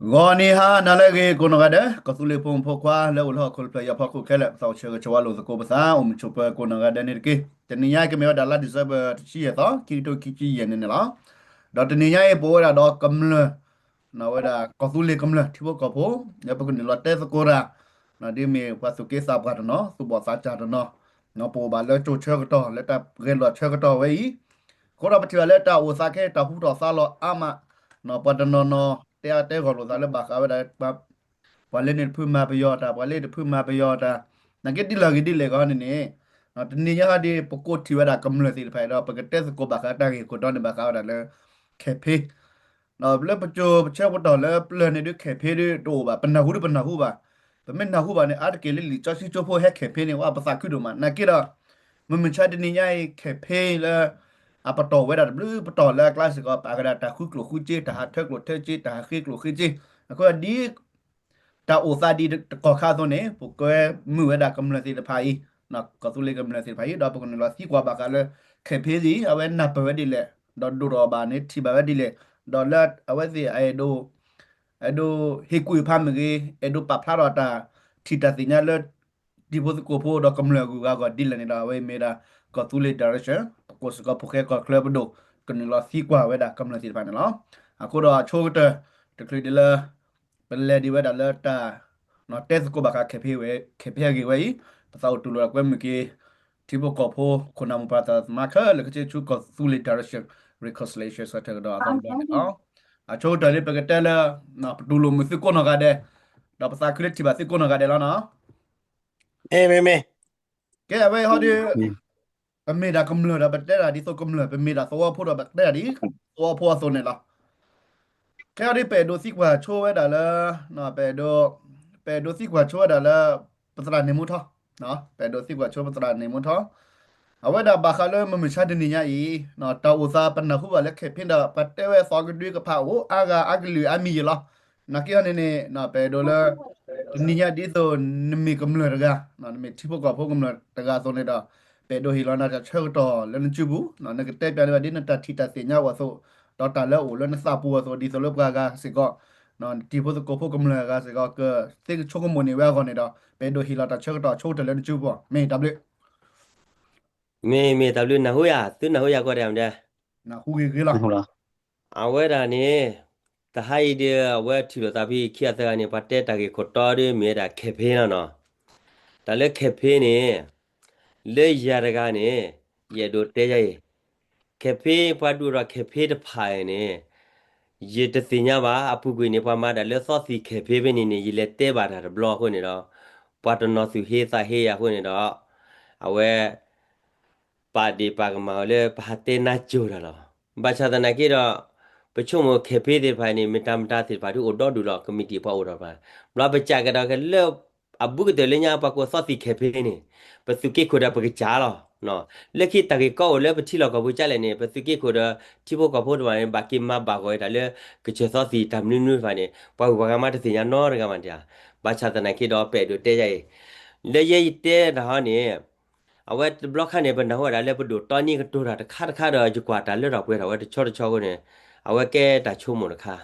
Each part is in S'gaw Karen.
ဂီၤနံၤဟါနၤလၢအဂ့ၤကိးနီၢ်ဂၤဒဲး, ကီၢ်သူလ့ၤဖိမုၣ်ဖိခွါလၢအိၣ်လၢဟီၣ်ခိၣ်ဖျၢၣ်ယီၤဖီခိၣ်ခဲလၢာ်, ပသးအိၣ်ဆၢဂ့ၤဆၢဝါလိာ်သကိးပသး, အိၣ်မုာ်ဆိးပၢၤကိးနီၢ်ဂၤဒဲးန့ၣ်တက့ၢ်. တနံၤညါအံၤကမ့ၢ်ဝဲဒၣ်လါ December တဆံယဲၢ်သီ ခံကထိခံဆံယဲၢ်န့ၣ်န့ၣ်လီၤ. ဒီးတနံၤညါအံၤပအိၣ်ဝဲဒၣ်ဒီးကမျၢၢ် ဝဲဒၣ်ကီၢ်သူလ့ၤကမျၢၢ်ထံဖိကီၢ်ဖိ လၢပကနုာ်လီၤတဲသကိးတၢ် ဒ်မ့ၢ်ပှၤသူၣ်က့သးပှၢ်တနီၤ သူၣ်ဘီၣ်သးစၢ်တနီၤ ပအိၣ်ဘၣ်လၢကၠိဆၢကတီၢ် လၢတၢ်ဂဲၤလိာ်ဆၢကတီၢ်ဝဲအံၤ, အဃိဒီးပထံၣ်ဘၣ်လၢတၢ်အိၣ်သးခဲအံၤ တၢ်ဟူထီၣ်သါလီၤအါမး, ပှၤတနီၤနီၤ တဲအါတဲဂီၢ်လိာ်သးလၢဘၣ်ဃးဝဲဒၣ် ပှၤလၢန့ၣ်တဖုမၤပယီၤတၢ်, ပှၤလၢတဖုမၤပယီၤတၢ်, နာ်က့ဒ်လဲၣ်ဂ့ၤဒ်လဲၣ်ဂ့ၤန့ၣ်န့ၣ်, တနံၤညါဟီဒ်ပကိးထီၣ်ဝဲဒၣ်ကမျၢၢ်သ့ၣ်တဖၣ်အံၤဒီး ပကတဲသကိးဘၣ်ဃးတၢ်ဂ့ၢ်ခိၣ်တီန့ၣ် ဘၣ်ဃးဝဲဒၣ်လၢ campaign ဒီးလၢပကၠိပဆၢကတီၢ်လၢပျၢၤန့ၣ်ဒ် campaign ဒ်တအိၣ်ဘၣ်, ပနၢ်ဟူဒ်ပနၢ်ဟူဘၣ်, ပမ့ၢ်နၢ်ဟူဘၣ်န့ၣ် အါတက့ၢ်လၢလံာ်စီဆှံကၠိဖိဟဲ campaign န့ၣ် ဝဲပသးခုဒိၣ်မး, နာ်က့ဒီး မုၢ်မဆါတနံၤညါအံၤ campaign လၢ အပတီၢ်ဝဲဒၣ်တဘျုးပတီၢ်လၢအကျါစ့ၢ်ကီး ပာ်ကဒၣ်တၢ်ဃုကျိၣ်ဃုစ့, တၢ်ဟးထၢကျိၣ်ထၢစ့, တၢ်ဟးဃ့ကျိၣ်ဃ့စ့, အဃိဒ် တၢ်အိၣ်သးဒ်တကီၢ်ခါအသိးန့ၣ် ပကွဲမုာ်ဝဲဒၣ်ကမျၢၢ်သ့ၣ်တဖၣ်အံၤ, ကီၢ်သူလ့ၤကမျၢၢ်သ့ၣ်တဖၣ်အံၤ ဒီးပကနုာ်လီၤသံကွၢ်ဘၣ်ဃးလၢ campaign အံၤ အဝဲနၢ်ပၢၢ်ဝဲဒ်လဲၣ်, ဒီးဒိၣ်ထီၣ်ဘၣ်န့ၣ်ထံၣ်ဘၣ်ဝဲဒ်လဲၣ်, ဒီးလၢအဝဲသ့ၣ်အဲၣ်ဒိး အဲၣ်ဒိးဟ့ၣ်ကူၣ်ဖးမ့ၢ်ဂ့ၤ, အဲၣ်ဒိးပာ်ဖျါထီၣ်တၢ်ထံၣ်တၢ်သ့ၣ်ညါလၢ တံၤဖိသကိးဖိဒီးကမျၢၢ်အဂုၤအဂၤအဂီၢ်ဒ်လဲၣ်န့ၣ်ဒီး အဝဲမ့ၢ်ဝဲဒၣ် ကီၢ်သူလ့ၤ direction ပကိးစ့ၢ်ကီးဖိၣ်ဃဲကီၢ်ချၢပဒိၣ် ကနုာ်လီၤသံကွၢ်ဝဲဒၣ်ကမျၢၢ်သ့ၣ်တဖၣ်န့ၣ်လီၤ. အဃိဒီးအဆိကတၢၢ် တချုးဒ်လၢ ပလဲၤဒံးဝဲဒၣ်လၢတၢ် တဲသကိးဘၣ်ဃး campaign ဝဲ campaign အဂ့ၢ်ဝဲအံၤ, ပသးအိၣ်တူၢ်လိာ်ဒီးကွဲမုာ်က့ၤ ထံဖိကီၢ်ဖိ ခိၣ်နၢ်မိၢ်ပၢ်သရၣ်သမါခဲလၢာ် ကဆ့ဆူကီၢ်သူလ့ၤ direction reconciliation ဆၢထၢၣ်ကဒီးအသီတဘျီန့ၣ်လီၤ. အဆိကတၢၢ်လၢပကတဲလၢ ပတူၢ်လိာ်မုာ်သုကိးနီၢ်ဂၤဒဲး, ဒီးပသးခုလၢထံၣ်ဘၣ်သုကိးနီၢ်ဂၤဒဲးလီၤနီၤ. မ့ၢ်မ့ၢ်မ့ၢ်, ကဲအဝဲဟီဒ် ပမ့ၢ်ဒၣ်ကမျၢၢ်ဒီးပတဲဒၣ်ဒ်သိးကမျၢၢ်, ပမ့ၢ်ဒၣ်သဝီဖိဒီးပတဲဒၣ်ဒ်သဝီဖိအသိးန့ၣ်လီၤ. ခဲအံၤဒ်ပအဲၣ်ဒိးသံကွၢ်ဆိဝဲဒၣ်လၢ ပအဲၣ်ဒိး ပအဲၣ်ဒိးသံကွၢ်ဆိဝဲဒၣ်လၢ ပသရၣ်န့ၣ်မူထီ, ပအဲၣ်ဒိးသံကွၢ်ဆိပသရၣ်န့ၣ်မူထီ, အဝဲဒၣ်ဘၣ်ဃးလၢမုၢ်မဆါတနံၤညါအံၤ တၢ်အိၣ်သးပနၢ်ဟူဘၣ်လၢ campaign ဒီး ပှၤတဲဝဲသီကဒုကဖးအိၣ်အါဂၤအါကလုာ်အါမံၤယံၤလီၤ. နာ်က့အီၤန့ၣ်န့ၣ် ပအဲၣ်ဒိးလၢ တနံၤညါဒ်သိးနမ့ၢ်ကမျၢၢ်တဂၤ, နမ့ၢ်ထံဖိကီၢ်ဖိကမျၢၢ်တဂၤအသိးန့ၣ်ဒီး ပအဲၣ်ဒိးဟ့ၣ်လီၤနၤတၢ်ဆၢကတီၢ်လၢနစုပူၤ, နကတဲပျးန့ၢ်ဘၣ်ဒ်နတၢ်ထံၣ်တၢ်သ့ၣ်ညါအသိး, ဒီးတၢ်လၢအအိၣ်လၢနသးပူၤအသိး ဒ်သိးလၢပှၤဂၤစ့ၢ်ကီး နတံၤဖိသကိးဖိကမျၢၢ်ဂၤစ့ၢ်ကီး ကသ့ကဆိကမိၣ်န့ၢ်ဝဲအဂီၢ်န့ၣ်ဒီး ပအဲၣ်ဒိးဟ့ၣ်လီၤတၢ်ဆၢကတီၢ်ဆိကတၢၢ်လၢနစုပူၤ, မ့ၢ်တၢ်ဘျုး မ့ၢ်မ့ၢ်တၢ်ဘျုးနၢ်ဟူယၤ, သုနၢ်ဟူယၤကီးဒဲးမ့ၢ်ဒဲး, နၢ်ဟူဂ့ၤဂ့ၤလီၤ. အဝဲဒၣ်န့ၣ် တဟါအံၤဒီး အဝဲထုးလိာ်သးဖဲခံဂၤသၢဂၤန့ၣ် ပှၤတဲတၢ်ဂ့ၢ်ခိၣ်တီဒီးမ့ၢ်ဝဲဒၣ် campaign လီၤနီၤ. တၢ်လၢ campaign န့ၣ် လၢယၤတဂၤန့ၣ် ယအဲၣ်ဒိးတဲယၤအံၤ, campaign ပှၤဒုးအိၣ်ထီၣ် campaign တဖၣ်အံၤန့ၣ် ယတသ့ၣ်ညါဘၣ်. အပူၤကွံာ်န့ၣ် ပှၤမၤတၢ်လၢသီသံၣ် campaign ဖဲန့ၣ်န့ၣ် ယလဲၤတဲဘၣ်တၢ်တဘျီအဃိန့ၣ်ဒီး ပှၤတနီၤသူၣ်ဟ့သးဟ့ယၤအဃိန့ၣ်ဒီး အဝဲ ပာ်ဒ့ၣ်ပာ်ကမၣ်အီၤလၢပဟးတဲနါစိၤတၢ်လီၤ. ဘၣ်ဆၣ်သနာ်က့ဒီး ပဆိကမိၣ် campaign သ့ၣ်တဖၣ်န့ၣ် မတၤမတၤသ့ၣ်တဖၣ်ဒ်အိၣ်ဒီဒူၣ်လီၤ ကမံးတံာ်ပှၤအိၣ်ထီၣ်တဖၣ်, ဘျီပစးကဒီးက့ၤလၢ အဘူးကတၢၢ်လၢညါပှၤကိးသီသံၣ် campaign န့ၣ် ပသုးက့ခိၣ်ဒီးပကစၢ်လီၤ. လၢခံတၢ်ဂ့ၢ်ကီအိၣ်လၢပထံလီၢ်ကီၢ်ပူၤကၢ်လဲၣ်န့ၣ် ပသုးက့ခိၣ်ဒီးထံဖိကီၢ်ဖိတဖၣ်န့ၣ် ဘၣ်က့ၤမၤဘၣ်ဂီၢ်ဝဲတၢ်လၢ ကစၢၢ်သီသံၣ်တၢ်မနုၤမနုၤတဖၣ်န့ၣ် ပှၤဂုၤပှၤဂၤမးတသ့ၣ်ညါနီတဂၤမးတၢ်. ဘၣ်ဆၣ်သနာ်က့ဒီး ပအဲၣ်ဒိးတဲယၤအံၤ, လၢယဲယတဲတၢ်ဟီန့ၣ် အဝဲတဘျီခါန့ၣ် ပနၢ်ဟူဝဲဒၣ်လၢပဒိၣ်တီနံကတိၤတၢ်တခါတခါဒီး ယကွၢ်တၢ်လၢထီၣ်ပှဲၤထီၣ်ဝဲတဆီတဆီအဃိန့ၣ် အဝဲကဲတၢ်ဆိကမိၣ်တခါ.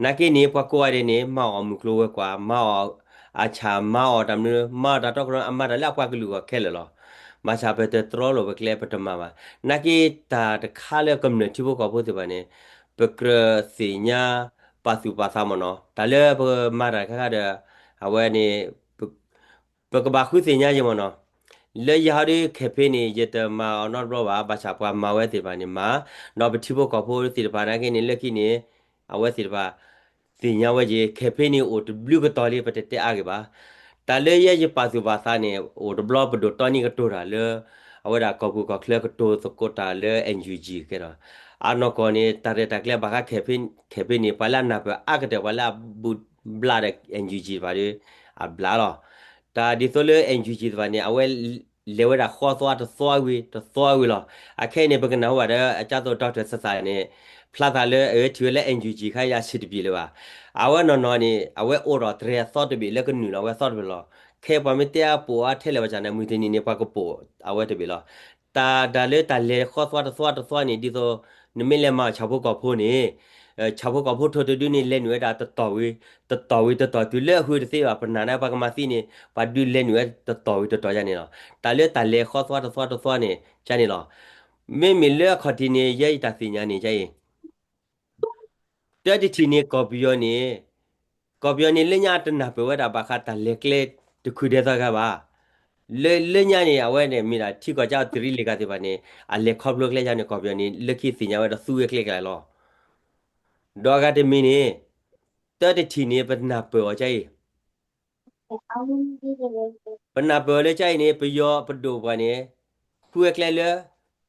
နာ်က့န့ၣ် ပှၤကိးဂၤဒဲးန့ၣ် မၤအီၣ်မုၢ်ကျိၤဝဲၤကွာ်, မၤအီၣ်အဆၣ်, မၤအီၣ်တၢ်မနုၤ, မၤအီၣ်တၢ်တီကရၢ, အမၤတၢ်လၢအပှၤကလုာ်အဂီၢ်ခဲလၢာ်လီၤ. ဘၣ်ဆၣ်ပတတြီလိာ်ပကျဲ ပတမၤဘၣ်. နာ်က့တၢ်တခါလၢကမျၢၢ်ထံဖိကီၢ်ဖိသ့ၣ်တဖၣ်န့ၣ် ပကြၢးသ့ၣ်ညါပာ်သူၣ်ပာ်သးမ့ၢ်နီၤ. တၢ်လၢပမၤတၢ်တခါခါဒီး အဝဲန့ၣ် ပကဘၣ်ဃုသ့ၣ်ညါယဲမ့ၢ်နီၤ. လၢယၤဟီဒ် campaign န့ၣ် ယတမၤအီၤနီတဘျီဘၣ်. ဘၣ်ဆၣ်ပှၤမၤဝဲသ့ၣ်တဖၣ်န့ၣ် မၤ, ဒီးပထံဖိကီၢ်ဖိသ့ၣ်တဖၣ်နာ်က့န့ၣ် လၢခံန့ၣ် အဝဲသ့ၣ်တဖၣ် သ့ၣ်ညါဝဲယဲ campaign န့ၣ်အိၣ်တဘျုးကတီၢ်လံ ပတတဲအါဂ့ၤဘၣ်. တၢ်လၢယဲယပာ်သူၣ်ပာ်သးန့ၣ် အိၣ်တဘျီပဒိၣ်တီနံကတိၤတၢ်လၢ အဝဲဒၣ်ကီၢ်ပူၤကီၢ်ချၢကတိၤသကိးတၢ်လၢ NUG ကဲဒီး အနီၢ်ကီၢ်န့ၣ် တၢ်ရဲၣ်တၢ်ကျဲၤဘၣ်ဃး campaign န့ၣ် ပှၤလၢအနၢ်ပၢၢ်အါကတၢၢ် ပှၤလၢအဘူးဘျးဒီး NUG တဖၣ်ဒီး အဘျးလီၤ. တၢ်ဒ်သိးလၢ NUG တဖၣ်န့ၣ် အဝဲ လဲၤဝဲဒၣ်ဃီသွါတသွါဝံၤ တသွါဝံၤလီၤ. အခဲအံၤန့ၣ် ပကနၢ်ဟူဘၣ်ဒီး အကၢ်သိး doctor စသးန့ၣ် ဖျါသးလၢအဝဲထံၣ်ဝဲလၢ NUG ခါယၤဆံးတဘ့ၣ်လၢၤဘၣ်. အဝဲနီၢ်နီၢ်န့ၣ် အဝဲအိၣ်ဒီးတြဲၤအသီတဘ့ၣ်လၢကနုာ်လီၤဝဲအသီတဖျၢၣ်လီၤ. ခဲပှၤမ့ၢ်တဲအပိာ်အါထဲလဲၣ်ဘၣ်ဆၣ်န့ၣ် မုၢ်တနံၤန့ၣ် ပှၤကပိာ်အဝဲတဘ့ၣ်လီၤ. တၢ်တၢ်လၢတၢ်လဲၤဃီသွါတသွါတသွါန့ၣ် ဒ်သိး နမ့ၢ်လဲၤမၤအီၣ်ဆၣ်ဖိကီၢ်ဖိန့ၣ် ဆၣ်ဖိကီၢ်ဖိထိၣ်တဒုန့ၣ် လဲၤနုာ်ဝဲဒၣ်တတီၤဝံၤတတီၤဝံၤတတီၤ တုၤလၢအဃုတသ့ဘၣ် ပနာ်န့ၣ် ပှၤကမၤသံန့ၣ် ပှၤဒုးလဲၤနုာ်ဝဲတတီၤဝံၤတတီၤယါန့ၣ်လီၤ. တၢ်လၢတၢ်လဲၤဃီသွါတသွါတသွါန့ၣ် ကန့ၣ်လီၤ. မ့မ့ၢ်လၢအခီၣ်ထံးန့ၣ် ယဲအံၤတၢ်သ့ၣ်ညါန့ၣ် က တၢတထံၣ်န့ၣ် ကီၢ်ပယီၤန့ၣ်, ကီၢ်ပယီၤန့ၣ် လၢညါတနၢ်ပၢၢ်ဝဲဒၣ်ဘၣ်ဃးတၢ်လဲၤကျဲတခုၣ်ဒဲးသီဂၤဘၣ်. လၢလၢညါန့ၣ် အဝဲန့ၣ်မ့ၢ်ဒၣ်ထံကီၢ်ကၠီတရံးလံၤကၤသ့ၣ်တဖၣ်န့ၣ် အလဲၤခီဖျိကျဲယါန့ၣ် ကီၢ်ပယီၤန့ၣ် လၢခံသ့ၣ်ညါဝဲဒီးသူဝဲကျဲကလါလီၤ. ဒီးအဂၤတမံၤန့ၣ် တၢတထံၣ်န့ၣ် ပနၢ်ပၢၢ်အီၤကါအံၤ ပနၢ်ပၢၢ်လၢကါအံၤန့ၣ် ပယီၤပဒိၣ်ပှၤန့ၣ် ဃုဝဲကျဲလၢ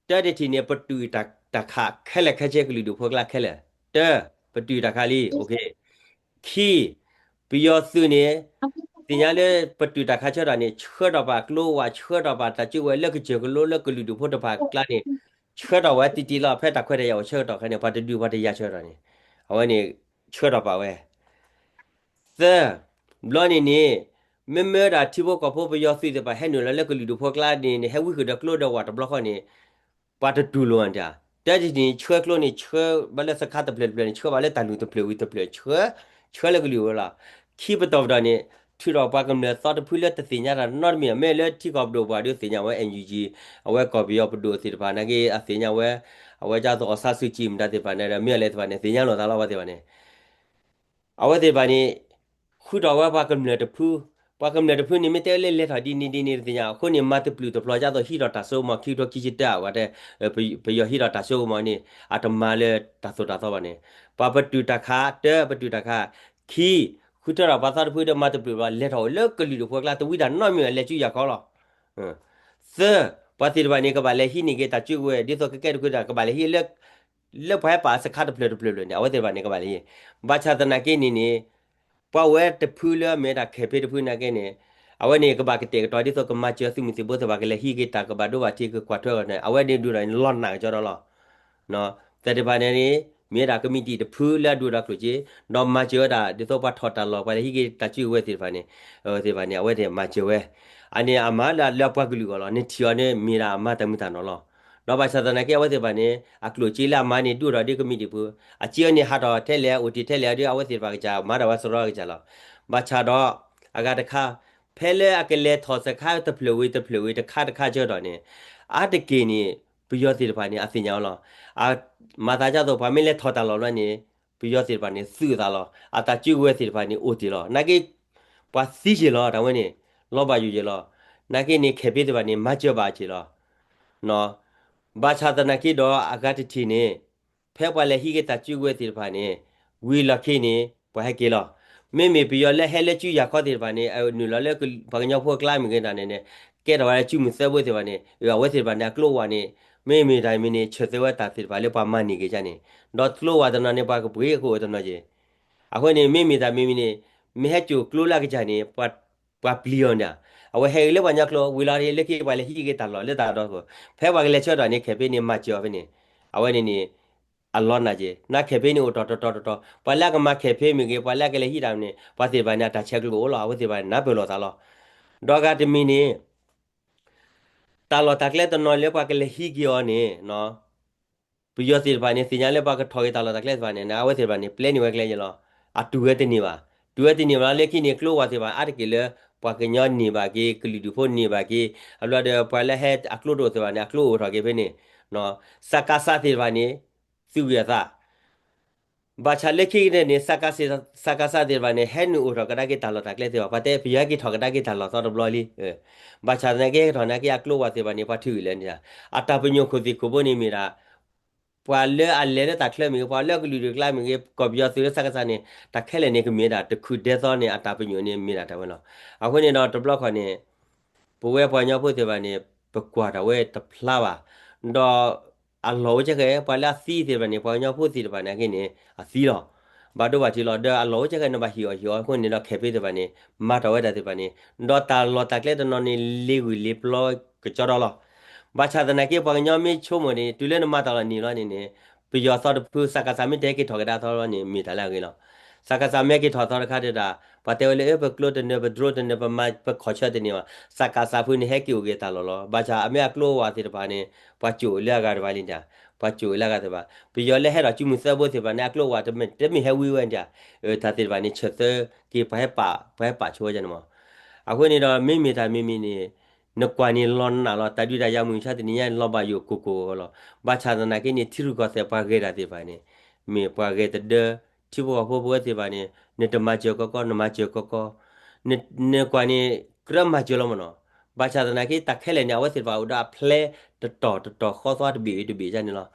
တၢတထံၣ်န့ၣ် ပတုာ်တၢ်ခးခဲလၢာ်ခဲဆ့ကလုာ်ဒူၣ်ဖိကျါခဲလၢာ်, တၢ ပတုာ်တၢ်ခးလံ, ခံ ပယီၤသုးန့ၣ် သ့ၣ်ညါလၢပတုာ်တၢ်ခးဆၢထီၣ်န့ၣ် ဆှၢထီၣ်ပာ်ကျိဝဲ ဆှၢထီၣ်ပာ်တၢ်စုကဝဲၤလၢကစၢၢ်ကလိလၢကလုာ်ဒူၣ်ဖိတဖၣ်ကျါန့ၣ် ဆှၢထီၣ်ဝဲတံၢ်တံၢ်လီၤ. ဖဲတၢ်ခွဲးတၢ်ယာ်အိၣ်ဆၢကတီၢ်ခဲန့ၣ် ပှၤတဒုးပှၤတယၤဆၢကတီၢ်န့ၣ် အဝဲန့ၣ် ဆှၢထီၣ်ပာ်ဝဲ သၢ, ဘျီန့ၣ်န့ၣ် မ့မ့ၢ်ဒၣ်ထံဖိကီၢ်ဖိပယီၤသုးသ့ၣ်တဖၣ်ဟဲနုာ်လီၤလၢကလုာ်ဒူၣ်ဖိကျါန့ၣ်န့ၣ် ဟဲဝံဃုာ်ဒီးကျိဒီးဝၣ်တဘျီဃီန့ၣ် ပှၤတတူၢ်လိာ်အီၤတၢ်, တၢတထံၣ်န့ၣ် ဆှၢကျိန့ၣ် ဆှၢဘၣ်လၢစခါတဖျၢၣ်တဖျၢၣ်န့ၣ် ဆှၢဘၣ်လၢတၢ်လူၢ်တဖျၢၣ်ဝံၤတဖျၢၣ် ဆှၢ ဆှၢလၢကလုာ်ဝဲလီၤ. ခံပတီၢ်ပတီၢ်န့ၣ် ထုးထီၣ်ပှၤကမျၢၢ်သီတဖုလၢတသ့ၣ်ညါတၢ်နီတမံၤ မ့ၢ်လၢထံကီၢ်ပဒိၣ်ပှၤဒုးသ့ၣ်ညါဝဲ NUG အဝဲကီၢ်ပယီၤပဒိၣ်သ့ၣ်တဖၣ်နာ်က့ အသ့ၣ်ညါဝဲ အဝဲကၢ်သိးအီၣ်ဆါဆူၣ်ကံမတၤသ့ၣ်တဖၣ်န့ၣ်ဒီး မ့ၢ်အလဲၤသ့ၣ်တဖၣ်န့ၣ် သ့ၣ်ညါလိာ်သးလီၤ ပှၤသ့ၣ်တဖၣ်န့ၣ် အဝဲသ့ၣ်တဖၣ်န့ၣ် ဃုထီၣ်ဝဲပှၤကမျၢၢ်တဖု, ပှၤကမျၢၢ်တဖုန့ၣ် မ့ၢ်တဲလၢလဲၤထီၣ်ဒ်န့ၣ်ဒ်န့ၣ်တသ့ၣ်ညါ အဃိန့ၣ် မၤတပျုာ်တပျီၤကၢ်သိးဟံးထီၣ်တၢ်စိကမီၤခံကထိခံဆံတၢအဝဲတဲ ပယီၤဟံးထီၣ်တၢ်စိကမီၤန့ၣ် အတမၤလၢတၢ်သိၣ်တၢ်သီဘၣ်န့ၣ် ပှၤပတုာ်တၢ်ခး တၢ ပတုာ်တၢ်ခး, ခံ ဃုထၢထီၣ်ပှၤသီတဖုဒီးမၤတပျုာ်ဘၣ် လဲၤထီၣ်အိၣ်လၢကလုာ်ဒူၣ်ဖိကျါ တဝံဒၣ်နီတမံၤ အလဲၤစုယၤခီလီၤ. သၢ, ပှၤသ့ၣ်တဖၣ်န့ၣ် ကဘၣ်လဲၤဟံးန့ၢ်က့ၤတၢ်စုကဝဲၤ ဒ်သိးကကဲတကွံတၢ် ကဘၣ်လဲၤဟံးလၢ လၢပှၤဟဲပာ်စခါတဖျၢၣ်တဖျၢၣ်ဖျၢၣ်န့ၣ် အဝဲသ့ၣ်တဖၣ်န့ၣ် ကဘၣ်လဲၤဟံး, ဘၣ်ဆၣ်သနာ်က့န့ၣ်န့ၣ် ပှၤဝဲတဖုလၢအမ့ၢ်ဒၣ်ခဲၣ်ဖ့တဖုနာ်က့န့ၣ် အဝဲန့ၣ် ကဘၣ်ကတဲာ်ကတီၤဒ်သိးကမၤစၢၤသုးမုၢ်သံၣ်ဘိသ့ၣ်တဖၣ် ကလဲၤဟံးက့ၤတၢ်ကဘၣ်ဒိဘၣ်ထံး ကကွၢ်ထွဲအီၤန့ၣ် အဝဲန့ၣ်ဒုးဒီးလီၤနာ်က့ၤကၠီဒီးလီၤ. သ့ၣ်တဖၣ်န့ၣ်န့ၣ် မ့ၢ်ဒၣ်ကမံးတံာ်တဖုလၢအဒုးဒီးကျိၣ်စ့ ဒီးမၤစၢၤဝဲဒၣ် ဒ်သိးပှၤထီၣ်တၢ်လီၢ် ပှၤလဲၤဟံးက့ၤတၢ်စုကဝဲၤသ့ၣ်တဖၣ်န့ၣ် သ့ၣ်တဖၣ်န့ၣ် အဝဲသ့ၣ်မၤစၢၤဝဲ, အန့ၣ်အမၤလၢလၢပှၤကလုာ်အဂီၢ်လီၤ. နထံၣ်အီၤန့ၣ် မ့ၢ်ဒၣ်အမၤတၢ်မုာ်တၢ်နီၢ်လီၤ. ဒီးဘၣ်ဆၣ်သနာ်က့ အဝဲသ့ၣ်တဖၣ်န့ၣ် အကျိၣ်စ့လၢအမၤန့ၣ် ဒုးဒီးဒ်ကမံးတံာ်တဖု, အစ့အီၤန့ၣ် ဟးထီၣ်ထဲလဲၣ် အိၣ်တ့ၢ်ထဲလဲၣ်ဒီး အဝဲသ့ၣ်တဖၣ်ကစၢ် မၤတၢ်ဝဲစရီကစၢ်လီၤ. ဘၣ်ဆၣ်ဒီး အဂၤတခါ ဖဲလၢအကလဲၤထီၣ်စခါတဖျၢၣ်ဝံၤတဖျၢၣ်ဝံၤ တခါတခါဆၢကတီၢ်န့ၣ် အါတက့ၢ်န့ၣ် ပယီၤသ့ၣ်တဖၣ်န့ၣ် အသ့ၣ်ညါအီၤလီၤ. မၤသးဒ်သိး ပှၤမ့ၢ်လဲၤထီၣ်တၢ်လီၢ်လီၤန့ၣ် ပယီၤသ့ၣ်တဖၣ်န့ၣ် သုးအသးလီၤ. အတၢ်စုကဝဲၤသ့ၣ်တဖၣ်န့ၣ် အိၣ်တ့ၢ်လီၤ. နာ်က့ ပှၤသံက့ၤလီၤ တၢ်ဝဲန့ၣ် လီၤဘၣ်ယိၣ်ယဲၢ်လီၤ. နာ်က့န့ၣ် ခဲၣ်ဖ့သ့ၣ်တဖၣ်န့ၣ် မၤစၢၤဘၣ်က့ၤလီၤ. ဘၣ်ဆၣ်သနာ်က့ဒီး အဂၤတထံၣ်န့ၣ် ဖဲပှၤလဲၤဟံးက့ၤတၢ်စုကဝဲၤသ့ၣ်တဖၣ်န့ၣ် ဝံၤလီၢ်ခံန့ၣ် ပှၤဟဲက့ၤလီၤ. မ့မ့ၢ်ပယီၤလၢဟဲလၢစုယၤခီသ့ၣ်တဖၣ်န့ၣ် နုာ်လီၤလၢပှၤကညီဖိအကျါမ့ၢ်ဂ့ၤတၢ်န့ၣ်န့ၣ် ကဲထီၣ်ဝဲလၢစုမုၢ်သၢဘိသ့ၣ်တဖၣ်န့ၣ် အဝဲသ့ၣ်တဖၣ်န့ၣ် အကျိဝဲန့ၣ် မ့မ့ၢ်တၢ်မံၤန့ၣ် ဆၢသၢဝဲတၢ်သ့ၣ်တဖၣ်လၢပှၤမၤန့ၢ်က့ၤကါန့ၣ် ဒီးကျိဝဲတနီၤန့ၣ် ပှၤကပှ့ၤကအိၣ်တနီၤက့ၤ အဃိန့ၣ် မ့မ့ၢ်တၢ်မံၤမံၤန့ၣ် မ့ၢ်ဟဲစိာ်ကျိလၢအကစၢ်န့ၣ် ပှၤပျံၤအီၤန့ၣ် အဝဲဟဲက့ၤလၢပှၤကညီကျိ ဝံၤလီၤလၢခံပှၤလဲၤဟံးက့ၤတၢ်လီၢ်လၢတၢ်ဒီခိၣ် ဖဲပှၤကလဲၤဆၢကတီၢ်န့ၣ် ခဲၣ်ဖ့န့ၣ် မၤစၢၤအီၤဖဲန့ၣ် အဝဲန့ၣ်န့ၣ် အလီၤနာ်က့ၤ နခဲၣ်ဖ့န့ၣ်အိၣ်ထီၣ်တတီၤတတီၤ ပှၤလၢအကမၤခဲၣ်ဖ့မ့ၢ်ဂ့ၤ ပှၤလၢအကလဲၤဟံးတၢ်မ့ၢ်န့ၣ် ပှၤသ့ၣ်တဖၣ်န့ၣ် အတၢ်ဆဲးကျိးအိၣ်လီၤ အဝဲသ့ၣ်တဖၣ်န့ၣ် နၢ်ပၢၢ်လိာ်သးလီၤ. ဒီးအဂၤတမံၤန့ၣ် တၢ်လီၢ်တၢ်ကျဲတနီၤလၢပှၤကလဲၤဟံးက့ၤအီၤန့ၣ် ပယီၤသ့ၣ်တဖၣ်န့ၣ် သ့ၣ်ညါလၢပှၤကထီၣ်က့ၤတၢ်လီၢ်တၢ်ကျဲသ့ၣ်တဖၣ်န့ၣ် အဝဲသ့ၣ်တဖၣ်န့ၣ် ပျဲန့ၢ်ဝဲကျဲယဲၢ်လီၤ. အတူၢ်ဝဲတန့ၢ်ဘၣ်. တူၢ်ဝဲတန့ၢ်ဘၣ်လီၤ လၢခံန့ၣ် ကျိဝဲသ့ၣ်တဖၣ် အါတက့ၢ်လၢ ပှၤကညီန့ၢ်ဘၣ်က့ၤ ကလုာ်ဒူၣ်ဖိန့ၢ်ဘၣ်က့ၤ အဘျီဒီး ပှၤလၢဟဲအကျိတအိၣ်သ့ၣ်တဖၣ်န့ၣ် အကျိအိၣ်ထီၣ်က့ၤဖဲန့ၣ် စကစ သ့ၣ်တဖၣ်န့ၣ် သုးဂံၢ်အသး ဘၣ်ဆၣ်လၢခံကတၢၢ်န့ၣ် စကစ သ့ၣ်တဖၣ်န့ၣ် ဟဲနုာ်အိၣ်ထီၣ်ကဒါက့ၤတၢ်လီၢ်တၢ်ကျဲသ့ၣ်တဖၣ် ပှၤတဲပယီၤဟဲက့ၤထီၣ်ကဒါက့ၤတၢ်လီၢ်သီတဘျီလံ. ဘၣ်ဆၣ်သနာ်က့ဟဲက့ၤထီၣ်နာ်က့ အကျိဝဲသ့ၣ်တဖၣ်န့ၣ် ပှၤထုးဂံၢ်လဲန့ၣ် အတၢ်ပညိၣ်ခိၣ်သ့ၣ်ခိၣ်ဘိန့ၣ်မ့ၢ်ဒၣ် ပှၤလၢအလဲၤလၢတၢ်ချၢမ့ၢ်ဂ့ၤ ပှၤလၢကလုာ်ဒူၣ်ကျါမ့ၢ်ဂ့ၤ ကီၢ်ပယီၤသုးလၢစကစ န့ၣ် တၢ်ခဲလၢာ်န့ၣ် ကမ့ၢ်ဒၣ်တခုၣ်ဒဲသီန့ၣ် အတၢ်ပညိၣ်န့ၣ် မ့ၢ်ဒၣ်တၢ်ဝဲလီၤ. အဃိန့ၣ်ဒီးတဘျီခီန့ၣ် ပဝဲပှၤကညီဖိသ့ၣ်တဖၣ်န့ၣ် ပကွၢ်တၢ်ဝဲတဖျါဘၣ်. ဒီးအလီၢ်အိၣ်ကဲဃဲ ပှၤလၢအသံသ့ၣ်တဖၣ်န့ၣ် ပှၤကညီဖိသ့ၣ်တဖၣ်န့ၣ်အဂ့ၢ်န့ၣ် အသံလီၤ. ဘၣ်ဒိဘၣ်ထံးလီၤ. ဒီးအလီၢ်အိၣ်ကဲဃဲန့ၣ် ဘၣ်ဟ့ၣ်အီၣ်ဟ့ၣ်အီအဃိန့ၣ်ဒီး ခဲၣ်ဖ့သ့ၣ်တဖၣ်န့ၣ် မၤထီၣ်ဝဲဒၣ်သ့ၣ်တဖၣ်န့ၣ် ဒီးတၢ်လီၢ်တၢ်ကျဲတနီၤန့ၣ် လ့ၤဂုာ်လ့ၤပျီကကၠီဒီလီၤ. ဘၣ်ဆၣ်သနာ်က့ ပှၤကညီမ့ၢ်ဆိကမိၣ်န့ၣ် တုၤလၢနမၤတၢ်လီၢ်န့ၣ်လီၤန့ၣ်န့ၣ် ပယီၤသီတဖု စကစ မ့ၢ်တဟဲက့ၤထီၣ်ကဒါသီလီၤန့ၣ် မ့ၢ်တၢ်လၢအဂ့ၤလီၤ. စကစ မ့ၢ်ဟဲက့ၤထီၣ်သီတခါဒီး ပှၤတဲဝဲလၢ ပကျိတနၢၤ ပဒြိတနၢၤ ပမၤပခီၣ်ဆၢတန့ၢ်ဘၣ်. စကစ ဖုန့ၣ် ဟဲက့ၤအိၣ်က့ၤတၢ်လီၢ်လီၤ. ဘၣ်ဆၣ်အမ့ၢ်အကျိဝဲသ့ၣ်တဖၣ်န့ၣ် ပှၤကိးလၢအဂၤတဖၣ်လံန့ၣ် ပှၤကိးဝဲလၢအဂၤသ့ၣ်တဖၣ် ပယီၤလၢဟဲဒီးစုမုၢ်သၢဘိသ့ၣ်တဖၣ်န့ၣ် အကျိဝဲတမ့ၢ်ဟဲဝံဝဲဒၣ်, တၢ်သ့ၣ်တဖၣ်န့ၣ် ဆၢသၢက့ၤ ပှၤဟဲပာ် ပှၤဟဲပာ်ဆိဝဲန့ၣ်မး. အဃိန့ၣ်ဒီး မ့မ့ၢ်တၢ်မံၤမံၤန့ၣ် နကွၢ်န့ၣ်လီၤနးလီၤ တၢ်ဒုးတၢ်ယၤမုၢ်မဆါတနံၤညါန့ၣ် လီၤဘၣ်ယိၣ်ကိၢ်ကိၢ်လီၤ. ဘၣ်ဆၣ်သနာ်က့န့ၣ် ထံရူၢ်ကီၢ်သဲးပှၤဂဲၤတၢ်သ့ၣ်တဖၣ်န့ၣ် မ့ၢ်ပှၤဂဲၤတဒၢ ထံဖိကီၢ်ဖိပဝဲသ့ၣ်တဖၣ်န့ၣ် နတမၤစၢၤကီကီ နမၤစၢၤကီကီ နကွၢ်န့ၣ် ကြၢးမၤစၢၤလီၤမးနီၤ. ဘၣ်ဆၣ်သနာ်က့ တၢ်ခဲလၢာ်န့ၣ် အဝဲသ့ၣ်တဖၣ်အိၣ်ဒီးအဖျဲးတတီၤတတီၤ ဃီသွါတဘ့ၣ်တဘ့ၣ်န့ၣ်လီၤ.